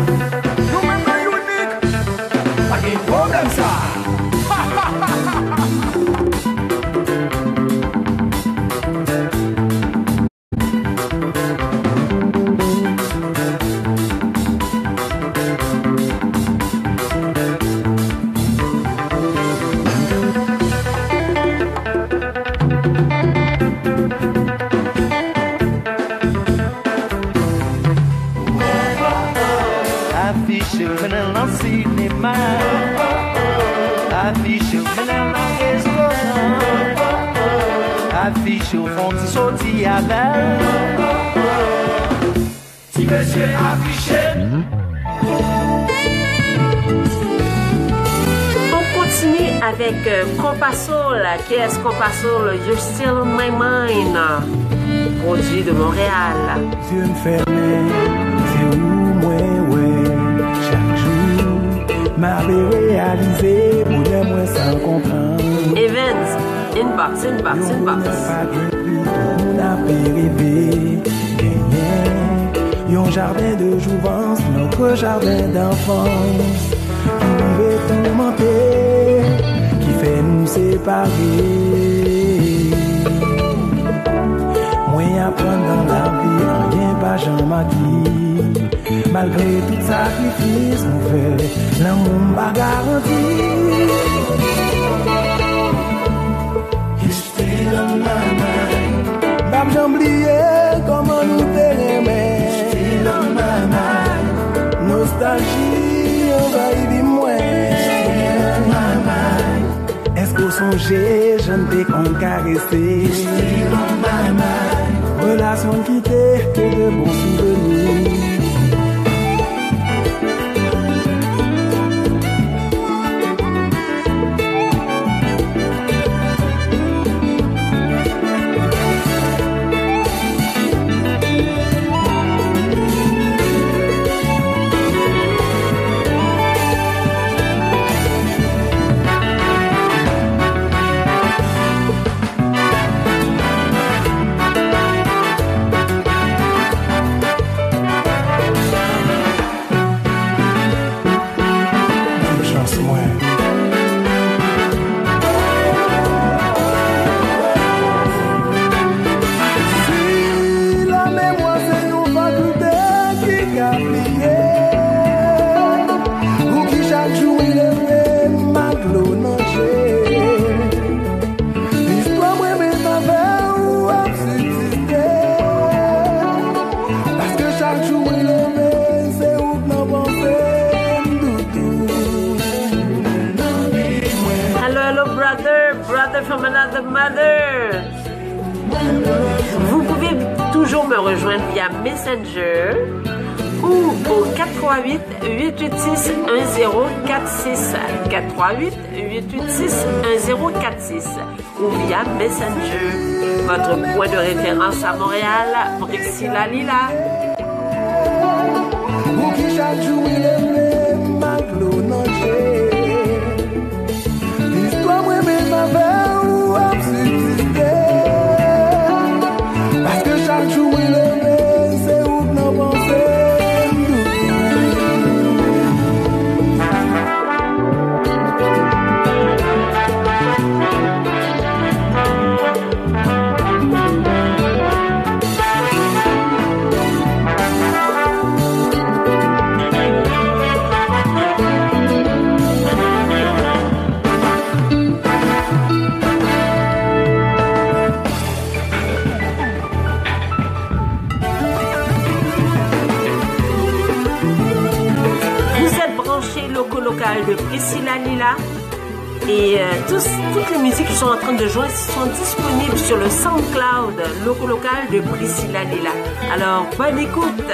nou menm nan inik. Pa gen pwoblèm sa. Afiche w mennen nan sinema. Afiche w mennen nan restoran. Afiche w fon ti soti avè l. Ti mesye afiche. On kontinye avèk, euh, Konpa Soul. Kiyès Konpa Soul? You're Still on My Mind. Pwodui de Montréal. Zye m fèmen, se ou mwen wè. Chak jou, m ape reyalize bonè mwen san konprann. Evans, inbox, inbox, inbox. Yon bonè pa gen pri, tout moun ape reve. Genyen yon jaden de jouvans, notre jardin d'enfance, ki rive toumante, ki fè nou separe. Mwen aprann nan lavi, anyen pa janm aki. Malgre tout sakrifis nou fè, lanmou m pa garanti. Still on my mind. M p ap janm bliye kòman nou te renmen. Still on my mind. Nostalji anvayi vi mwen. Still on my mind. Èske w sonje jan n te konn karese? Still on my mind. Relasyon n kite ke de bon souvni. Chans mwen. Si lamemwa se yon fakilte ki ka bliye, ou ki chak jou leve m ak dlo nan je. Istwa mwen menm avè w ap sibziste. Paske chak jou mwen leve, se ou k nan panse m, doudou. Hello, hello, brother, brother from another mother. Vous pouvez toujours me rejoindre via Messenger ou au quatre trois huit, huit huit six, un zéro quatre six. Quatre trois huit, huit huit six, un zéro quatre six. Ou via Messenger. Votre point de référence à Montréal, Priscilla Lila. Ou ki chak jou leve m ak dlo nan je. Istwa mwen menm avè w ap sibziste. Paske chak jou mwen leve, se ou k nan panse m, doudou. de Priscilla Lila. Et euh, tous, toutes les musiques qui sont en train de jouer sont disponibles sur le SoundCloud Loco Local de Priscilla Lila. Alors, bonne écoute.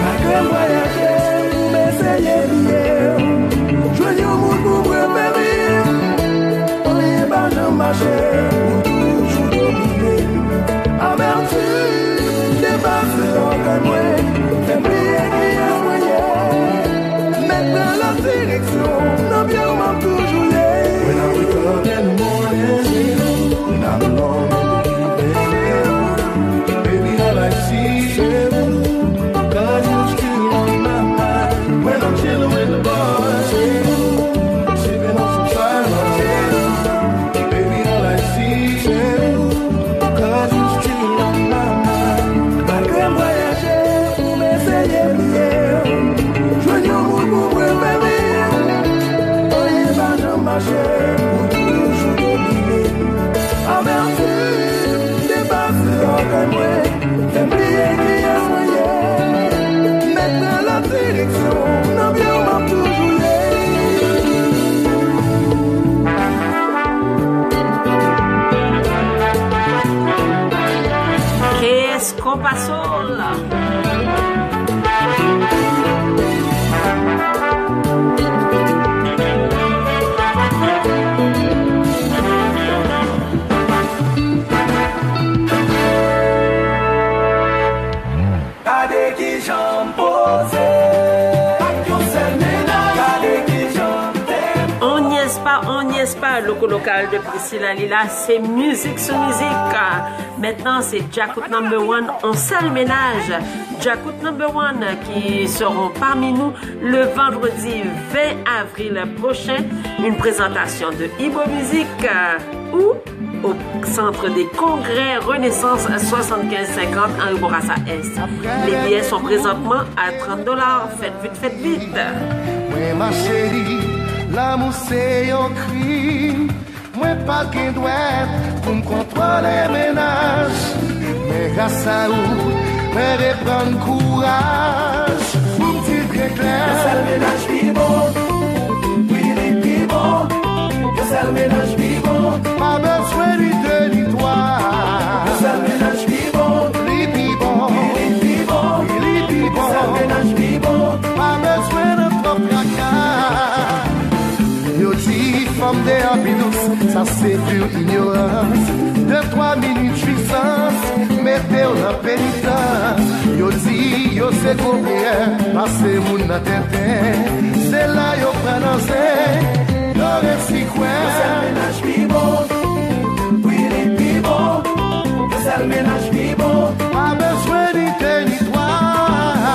Malgre m vwayaje, pou m eseye bliye w. Jwenn yon moun pou m refere. Anyen pa janm mache, ou toujou domine m. Amètim depase ògèy mwen, fè m bliye kiyès mwen ye. Mèt pran lòt direksyon, nan pye w m ap toujou ye. When I wake up in the morning, when I'm alone in the evening, baby, all I see is you, 'cause you still on my mind. When I'm chilling with the boys, sipping on some cider, baby, all I see is you, 'cause you still on my mind. Malgre m vwayaje, pou m eseye bliye w. Jwenn yon moun pou m refere. Anyen pa janm mache, ou toujou domine m. Amètim depase ògèy mwen, fè m bliye kiyès mwen ye. Mèt pran lòt direksyon, nan pye w m ap toujou ye. K S Konpa Soul. Gade kijan m poze ak yon sèl mennaj. Gade kijan m te. On n'y est pas, on n'y est pas, Loco Local de Priscilla Lila, c'est musique sur musique. Maintenant, c'est Djakout Number One, un seul ménage. Djakout Number One qui seront parmi nous le vendredi vingt avril prochain. Une présentation de Ibo Music, euh, ou au Centre des Congrès Renaissance soixante-quinze cinquante Henri Bourassa Est. Les billets sont présentement à trente dollars. Faites vite, faites vite. Mwen ma cheri, lanmou se yon krim. Mwen pa gen dwèt pou m kontwole mennaj. Men gras a ou, mwen reprann kouraj pou m di byen klè. Yon sèl mennaj pi bon. Wi, li pi bon. Yon sèl mennaj pi bon. Pa bezwen ni de ni twa. Yon sèl mennaj pi bon. Li pi bon. Wi, li pi bon. Wi, li pi bon. Yon sèl mennaj pi bon. Pa bezwen nan twòp traka. Yo di fanm deyò pi dous, sa se pur inyorans. De twa minit jwisans, mete w nan penitans. Yo di yo se gwo peyè, pase moun nan tenten. Se la yo pran nan zen, yo resi kwè. Yon sèl mennaj pi bon, wi li pi bon. Yon sèl mennaj pi bon. Pa bezwen ni de ni twa.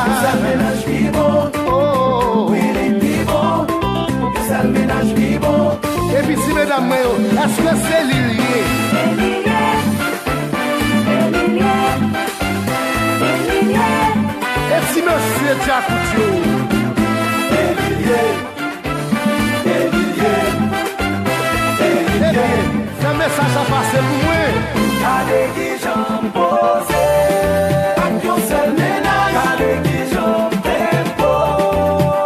Yon sèl mennaj pi bon, oh, wi li pi bon. Yon sèl mennaj pi bon. Epi ti medam mwen yo, èske se li l ye? E li l ye, e li l ye, e li l ye. E ti mesye djakout yo? E li l ye, e li l ye, e li l ye. Ebyen, fè mesaj la pase pou mwen. Gade kijan m poze ak yon sèl mennaj. Gade kijan m tempo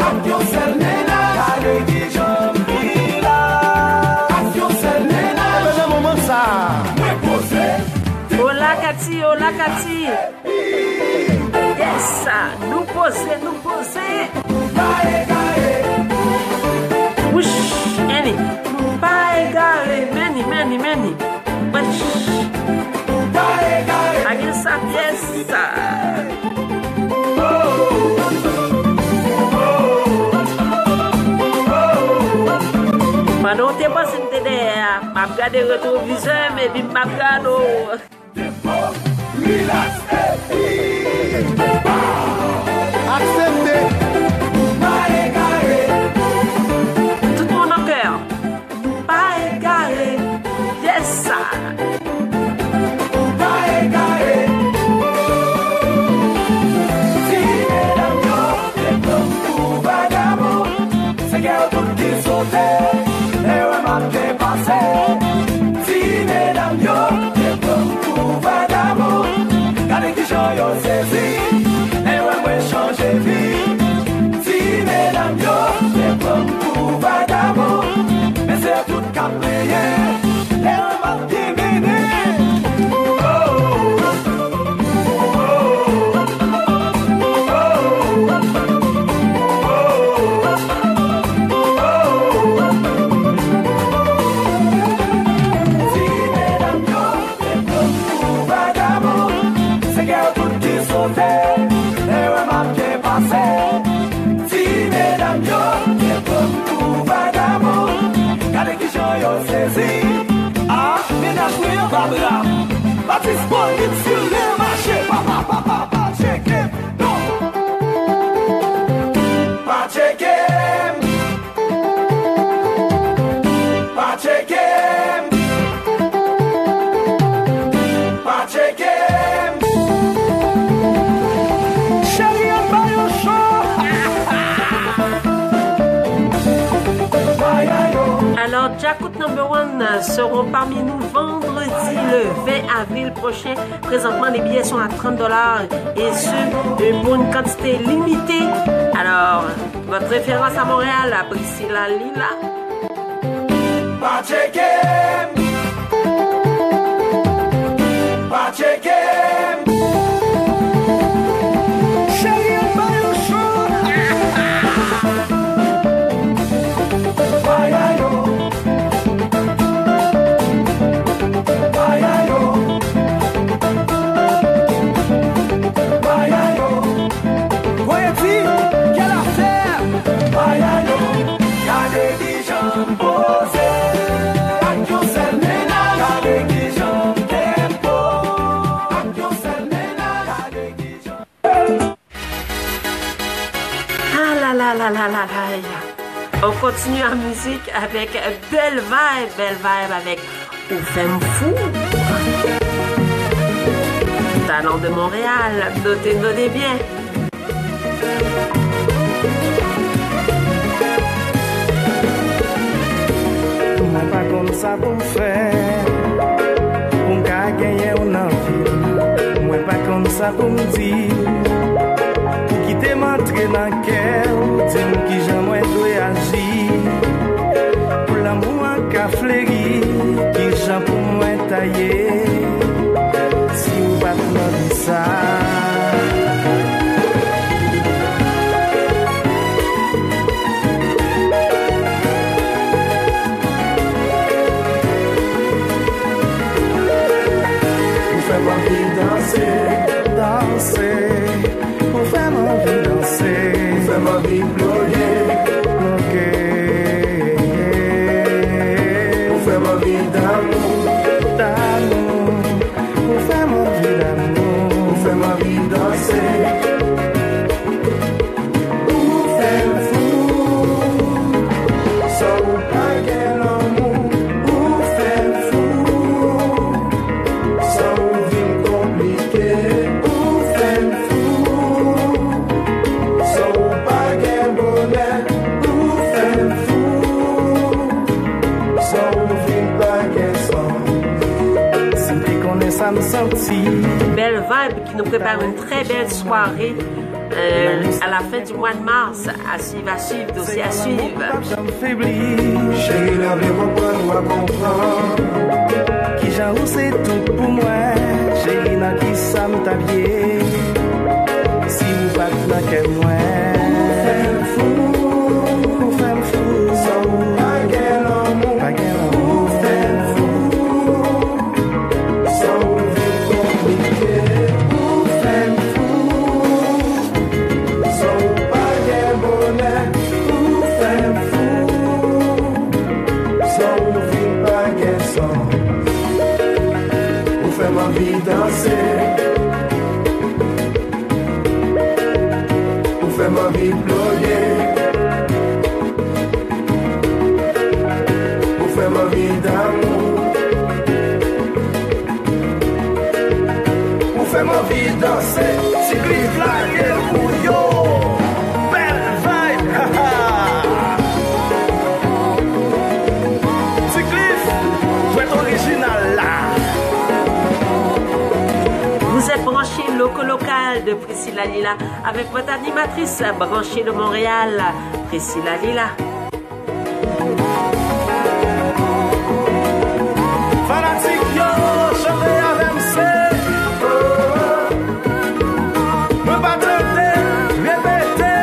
ak yon sèl mennaj. Gade kijan m rilaks ak yon sèl mennaj. Ebyen, nan moman sa a, mwen poze. Hola Katy, hola Katy. Yes, nou poze, nou poze. Pa egare. Wouch, Annie. Pa egare, meni, meni, meni. Wouch. Pa egare. Pa gen sa pyès. Pandan w te panse m te dèyè a, m ap gade Retwovizè m epi m p ap gade w. Aksepte. Tout moun an kè. Pa egare. Yes, sir. Ou pa egare. Ti medam yo te pran m pou vagabon. Se kè yo tout ki sote lè yo wè m ap byen pase. Ti medam yo te pran m pou vagabon. Gade kijan yo sezi lè yo wè mwen chanje vi. Ti medam yo te pran m pou vagabon. Men se yo tout k ap plenyen lè yo wè m ap byen mennen. Ti medam yo te pran m pou vagabon. Se kè yo tout ki sote lè yo wè m ap byen pase. Ti medam yo te pran m pou vagabon. Gade kijan yo sezi. Ah, mennaj mwen anba bra m. Pa disponib si l lè mache. Pa, pa, pa, pa, pa tcheke m. Non. Pa tcheke m. Pa tcheke m. Pa tcheke m. Cheri, anba yon cho. Bay yo. Alors, Djakout Number One seront parmi nous vendredi le vingt avril prochain. Présentement, les billets sont à trente dollars et ce, euh, pour une quantité limitée. Alors, votre référence à Montréal, Priscilla Lila. Pa tcheke m. Pa tcheke m. Cheri, anba yon cho. Bay yo. Bay yo. Bay yo. Voye di, quelle affaire. Bay yo. Gade kijan m poze. Ak yon sèl mennaj. Gade kijan m tempo. Ak yon sèl mennaj. Gade kijan. Ah là là là là là là. On continue en musique avec Belle Vibe, Belle Vibe avec Ou fè m fou. Talent de Montréal, note, note bien. Mwen pa konn sa pou m fè pou m ka genyen w nan vi m. Mwen pa konn sa pou m di w. Ou kite m antre nan kè w, di m kijan mwen dwe aji pou lanmou an ka fleri, kijan pou mwen ta ye si w pa t nan vi sa. Ou fè m anvi danse, danse. Ou fè m anvi danse. Ou fè m anvi ploge. Ploge. Ou fè m anvi damou. Damou. Ou fè m anvi damou. Ou fè m anvi danse. Ou fè m fou. San ou pa gen lanmou. Ou fè m fou. San ou vin konplike. Ou fè m fou. San ou pa gen bonè. Ou fè m fou. San ou vin pa gen sans. Si w te konnen sa m santi. Bèl vibe ki nou prepare yon trè bèl sware. Euh, à la fin du mois de mars, à suivre, à suivre, dossier à suivre. Cheri, lè w vle konprann, w a konprann. Kijan ou se tout pou mwen, cheri, nan kisa m t ap ye? Si ou pa t nan kè mwen. Ou fè m fou, ou fè m fou. San ou pa gen lanmou, pa gen lanmou. Ou fè m fou. San ou vin konplike, ou fè m fou. San ou pa gen bonè, ou fè m fou. San ou vin pa gen sans. Ou fè m anvi damou. Ou fè m anvi danse. Ti Cliff lage l pou yo. Bèl vibe. Ti Cliff, jwèt orijinal la. Vous êtes branchés Loco Local de Priscilla Lila avec votre animatrice branchée de Montréal, Priscilla Lila. Fanatik yo, chante avè m, se mwen pa tande, repete.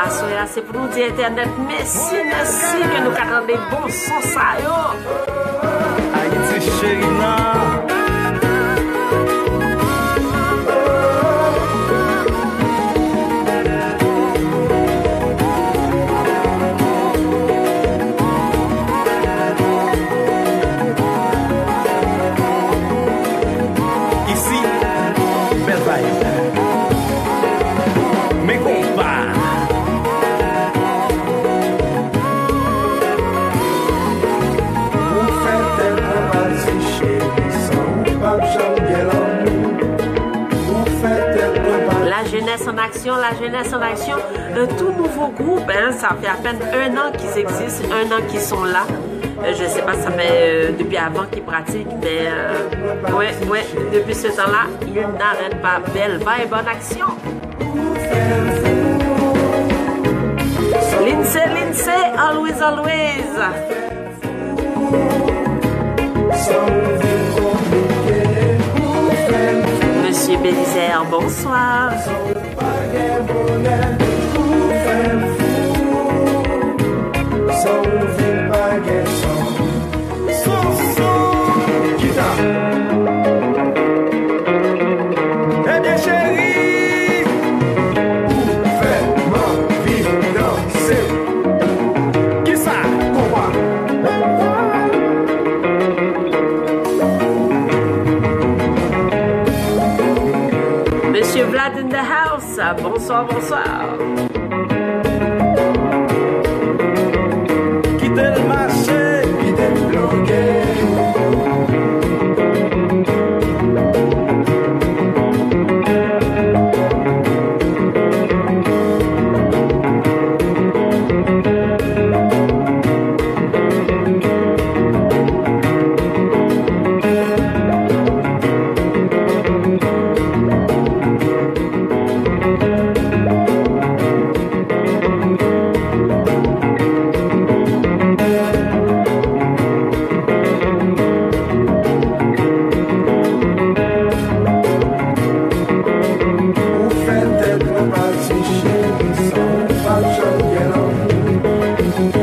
Aswè a, se pou nou di entènèt mèsi, mèsi ke nou ka tande bon son sa yo. Ayiti cheri nan. Isi, bèl vibe. Men konpa. Ou fè tèt mwen pati cheri, san ou p ap janm gen lanmou. Ou fè tèt mwen pati. La jeunesse en action, la jeunesse en action. Un tout nouveau groupe, hein, ça fait à peine un an qu'ils existent, un an qu'ils sont là. Euh, je sais pas, ça fait, euh, depuis avant qu'ils pratiquent, mais, euh, ouais, ouais, depuis ce temps-là, ils n'arrêtent pas. Belle vibe en action. Lindsay, Lindsay, always, always. Monsieur Belizaire, bonsoir. Kita. Ebyen, cheri, ou fè m anvi danse. Kisa? Konpa. Monsieur Vlad in the house, bonsoir, bonsoir. Kite l mache, kite l bloke. Ou fè tèt mwen pati cheri, san ou p ap janm gen lanmou.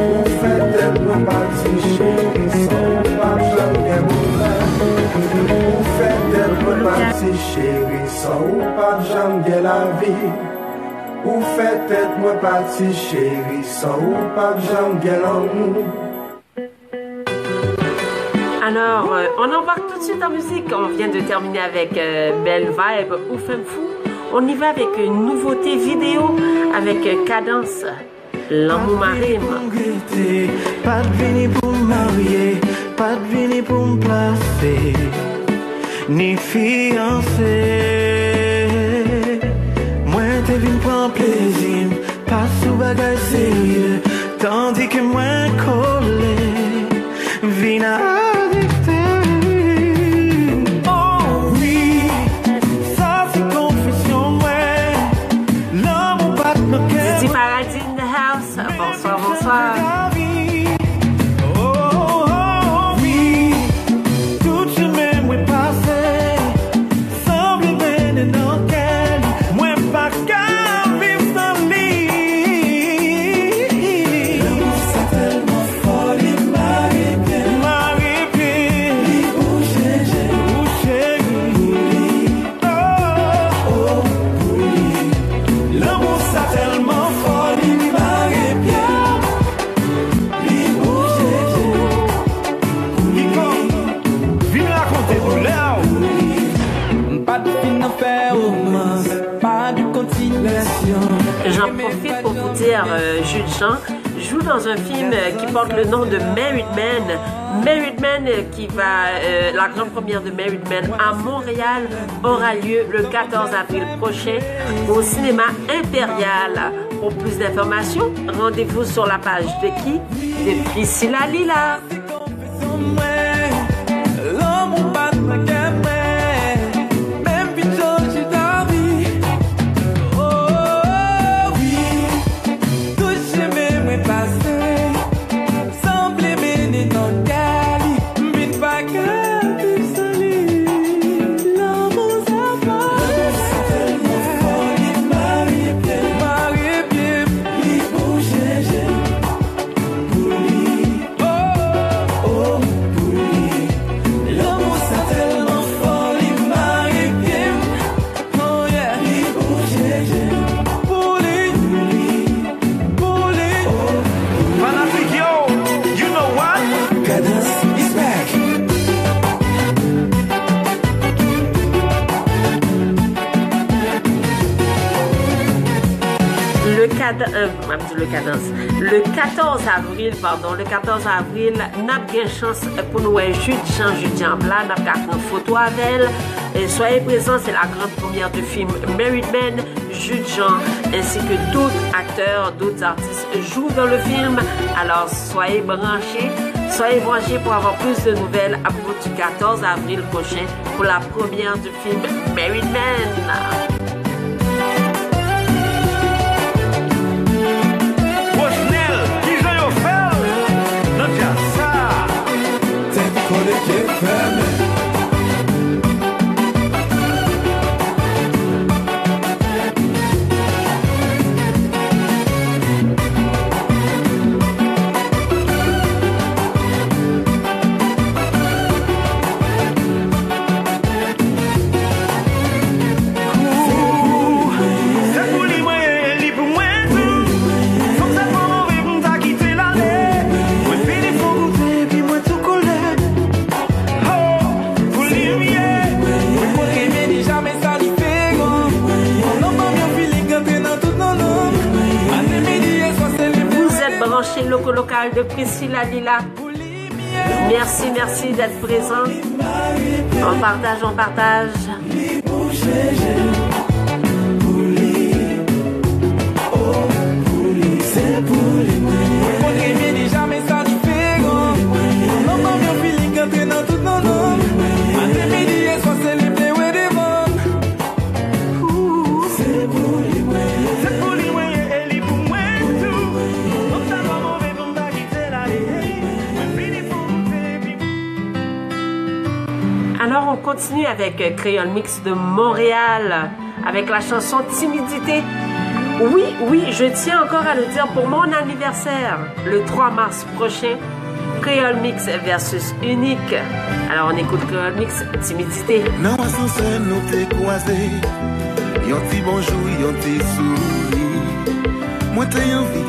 Ou fè tèt mwen pati cheri, san ou p ap janm gen bonè. Ou fè tèt mwen pati cheri, san ou p ap janm gen lavi. Ou fè tèt mwen pati cheri, san ou p ap janm gen lanmou. Alors, euh, on embarque tout de suite en musique. On vient de terminer avec, euh, Belle Vibe, Ou Fè M Fou. On y va avec une nouveauté vidéo avec, euh, Kadans, Lanmou Mare M. Pa t vini pou m rete, pa t vini pou m marye, pa t vini pou m plase ni fiyanse. Mwen te vin pran plezi m, pa sou bagay serye, tandi ke mwen kole, vin adikte. Oh wi, sa se konfesyon mwen, lanmou pa t nan kè mwen. Didi Paradis in the house. Bonsoir, bonsoir. Oh, oh, oh, wi. Tout chemen mwen pase, sanble mennen nan kè li. Mwen pa ka viv san li. Lanmou sa tèlman fò, li mare pye m. Mare pye m. Li bouje je m. Bouje je m. Pou li. Oh, oh, pou li. Lanmou sa tèlman fò, li mare pye m. Li bouje je m. Pou li. Vin rakonte doulè w. M pa t fin nan fè romans, pa de kontinisyon. J'en profite pour vous dire, euh, Jude Jean joue dans un film, euh, qui porte le nom de Married Man. Married Man, euh, qui va, euh, la grande première de Married Man à Montréal aura lieu le quatorze avril prochain au cinéma Impérial. Pour plus d'informations, rendez-vous sur la page de qui? De Priscilla Lila. Lanmou pa t nan kè mwen, menm pi jodi ta vi. Oh, wi, tout chemen mwen pase, sanble mennen nan kè li, m vin pa ka viv san li. Lanmou sa fò, lanmou sa tèlman fò, li mare pye m, mare pye m, li bouje je m pou li. Oh, oh, pou li. Lanmou sa tèlman fò, li mare pye m. Oh, yeah. Li bouje je m pou li. Pou li. Pou li. Oh. Fanatik yo, you know what? Kadans is back. Le Kad-, euh, m ap di le Kadans. Le katòz avril, padon, le katòz avril, n ap gen chans pou nou wè Jude Jean, Jude Jean Pla, n ap ka pran foto avè l. Et soyez présents, c'est la grande première du film Married Man. Jude Jean ainsi que d'autres acteurs, d'autres artistes jouent dans le film. Alors, soyez branchés, soyez branchés pour avoir plus de nouvelles à propos du quatorze avril prochain pour la première du film Married Man. Rosnel, kijan yo fè l nan djaz sa? Tèt kole, je fèmen. Se pou li mwen ye, e li pou mwen tou. Fanm sa twò move pou m ta kite l ale. Mwen fini fon goute, epi mwen tou kole. Oh, pou li m ye. Mwen kontre men li, jamè sa diferan. Nan fanmi an, feeling antre nan tout nannan. Maten, midi e swa, se li pou Vous êtes branchés Loco Local de Priscilla Lila. Merci, merci d'être présent. On partage, on partage. Alors, on continue avec, euh, Créole Mix de Montréal, avec la chanson Timidité. Oui, oui, je tiens encore à le dire, pour mon anniversaire, le trois mars prochain, Créole Mix versus Unique. Alors, on écoute Créole Mix, Timidité. Nan asansè nou te kwaze, yon ti bonjou, yon ti souri. Mwen te anvi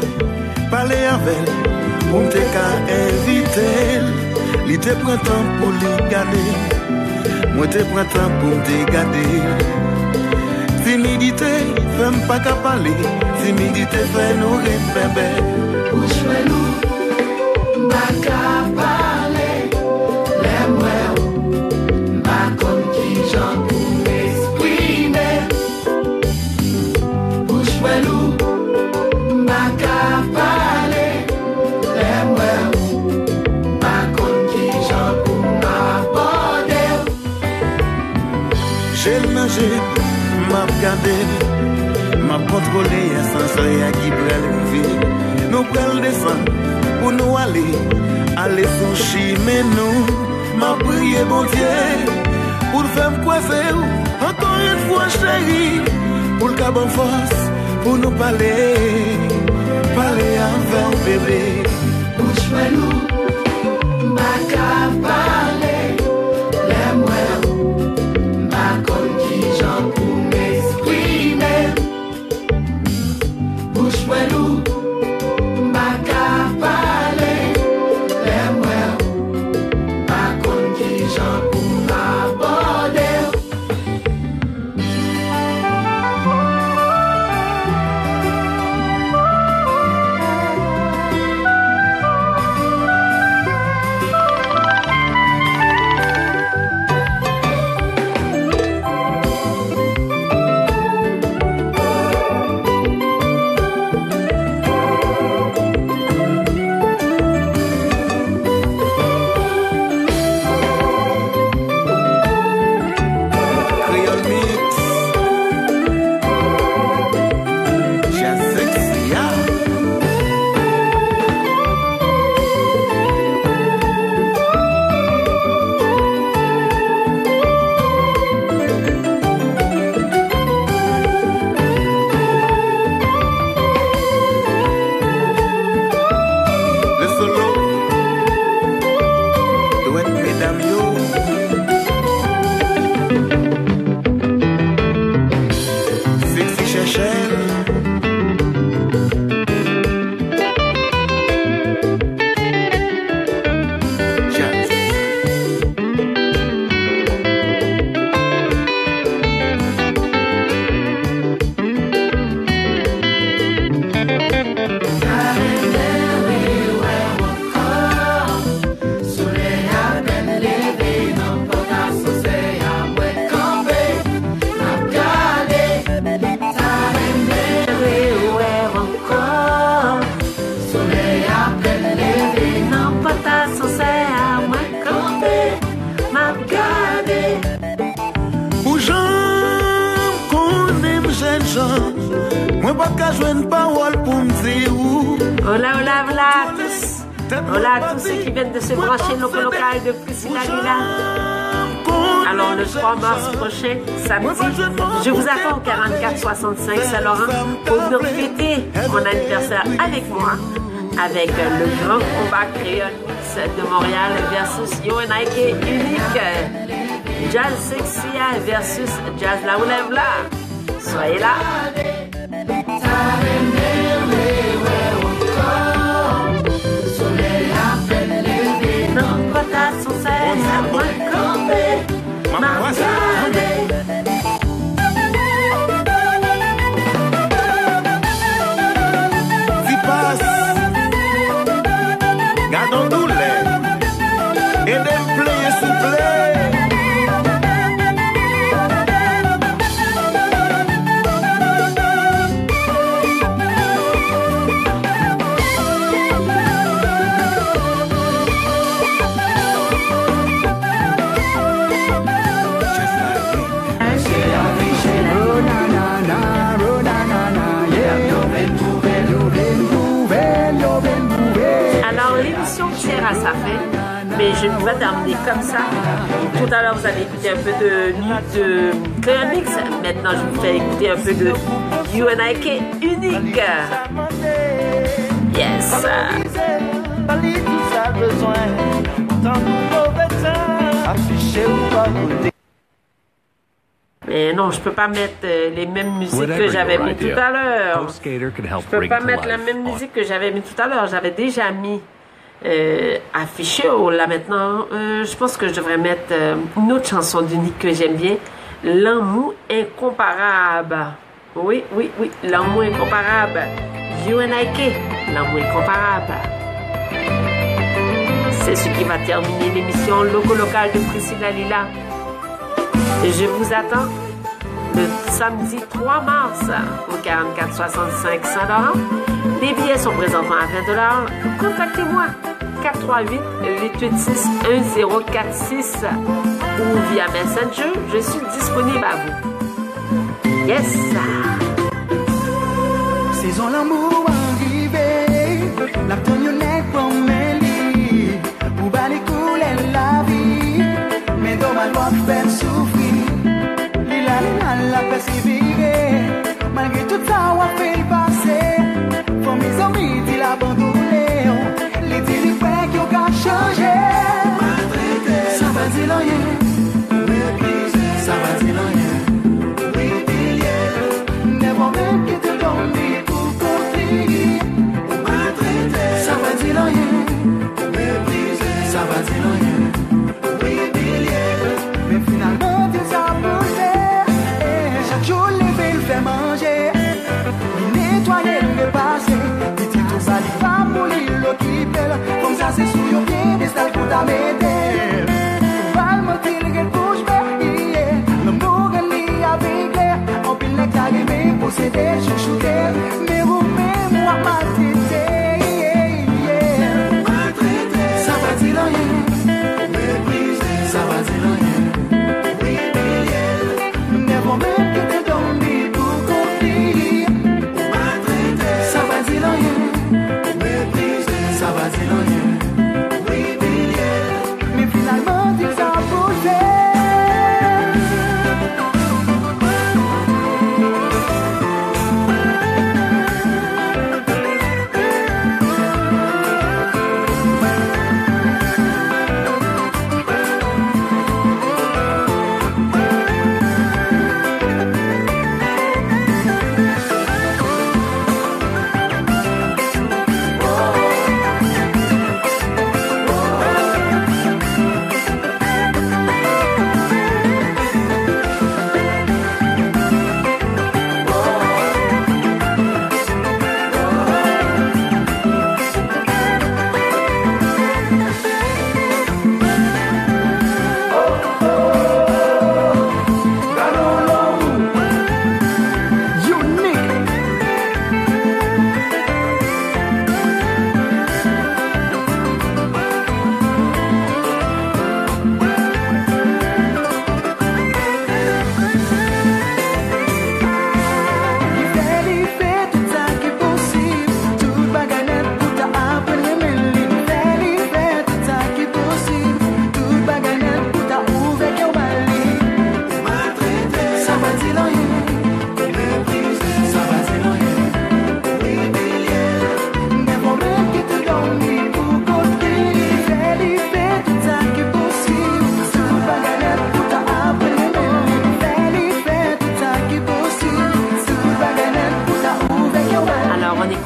pale avè l, pou m te ka envite l. Li te pran tan pou li gade m. Mwen te pran tan pou m te gade l. Timidite fè m pa ka pale. Timidite fè nou ret bèbè. Bouch mwen lou, m pa ka pale. Lè m wè w, m pa konn kijan pou m eksprime. Bouch mwen lou, m pa ka pale. Lè m wè w, m pa konn kijan pou m abòde w. Je l nan je m, m ap gade l. M ap kontwole asansè a ki pral rive. Nou pral desann pou nou ale, ale sou chimen nou. M ap priye Bondye pou l fè m kwaze w ankò yon fwa, cheri, pou l ka ban fòs pou nou pale, pale avè w, bebe. Bouch mwen lou, m pa ka pale. Lè m wè w, m pa konn kijan pou m eksprime. Bouch mwen lou, m pa ka pale. Lè m wè w, m pa konn kijan pou m abòde w. Mwen pa ka jwenn pawòl pou m di ou. Hola, hola, hola à tous. Hola à tous ceux qui viennent de se brancher, Loco Local de Priscilla Lila. Alors, le trois mars prochain, samedi, je vous attends au quarante-quatre soixante-cinq Saint-Laurent pour venir fêter mon anniversaire avec moi, avec le grand combat créole de Montréal versus U N I K Unique. Jazz Sexy versus Jazz La Relève là. Soyez là. Nan pòt ascensè, mwen kanpe, m ap gade. Tipas, gadon doulè. Ede m pleye, souple. Alors, l'émission tire à sa fin, mais je ne vais pas terminer comme ça. Tout à l'heure, vous allez écouter un peu de, de Clear Mix. Maintenant, je vous fais écouter un peu de U N I K Unique. Yes. Mais non, je peux pas mettre euh, les mêmes musiques que j'avais mis tout à l'heure. Je peux pas mettre la même musique que j'avais mis tout à l'heure. J'avais déjà mis euh, affiché. Oh, là maintenant, euh, je pense que je devrais mettre euh, une autre chanson d'Unique que j'aime bien, L'amour incomparable. Oui, oui, oui, L'amour incomparable. U N I K, L'amour incomparable. C'est ce qui va terminer l'émission Loco Local de Priscilla Lila. Je vous attends le samedi trois mars au quarante-quatre soixante-cinq Saint-Laurent. Les billets sont présentement à vingt dollars. Contactez-moi quatre trois huit huit huit six un zéro quatre six ou via Messenger. Je suis disponible à vous. Yes! Sezon lanmou an rive, n ap tann yon nèg pran men li pou ba li koulè lavi. Men domaj w ap fè l soufri. Li la, li la, l ap pèsevere. Malgre tout sa w ap fè l pase, fanmi, zanmi di l abandone w. Li di li kwè ke w ka chanje. Sa pa di l anyen. Sa pa di l anyen. Nèg ou menm ki te dòmi pou kont li. Sa pa di l anyen.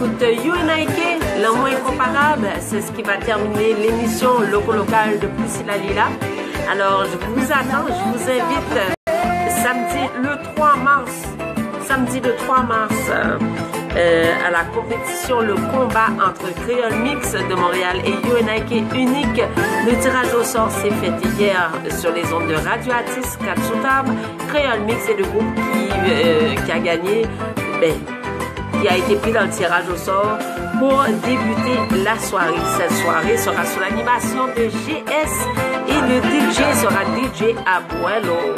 Écoute, U N I K, L'amour incomparable, c'est ce qui va terminer l'émission Loco Local de Priscilla Lila. Alors, je vous attends, je vous invite samedi le trois mars, samedi le trois mars, euh, euh, à la compétition Le Combat entre Créole Mix de Montréal et U N I K Unique. Le tirage au sort s'est fait hier sur les ondes de Radio Artis, Kat sou tab, Créole Mix est le groupe qui, euh, qui a gagné, ben, qui a été pris dans le tirage au sort pour débuter la soirée. Cette soirée sera sous l'animation de G S et le D J sera D J Abuelo.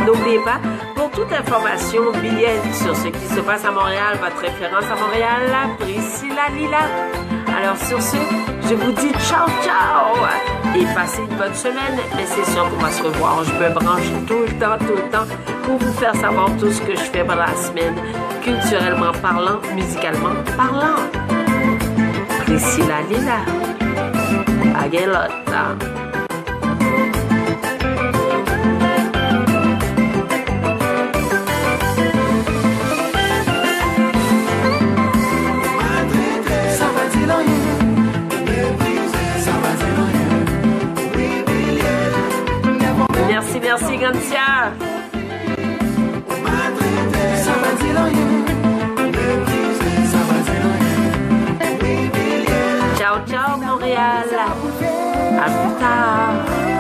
N'oubliez pas, pour toute information, billets sur ce qui se passe à Montréal, votre référence à Montréal, Priscilla Lila. Alors sur ce, je vous dis ciao ciao et passez une bonne semaine. Mais c'est sûr qu'on va se revoir. Je me branche tout le temps, tout le temps pour vous faire savoir tout ce que je fais pendant la semaine, culturellement parlant, musicalement parlant. Priscilla Lila, pa gen lòt. Mèsi, mèsi, Gantia. Tchao, tchao, Montréal. À plus tard.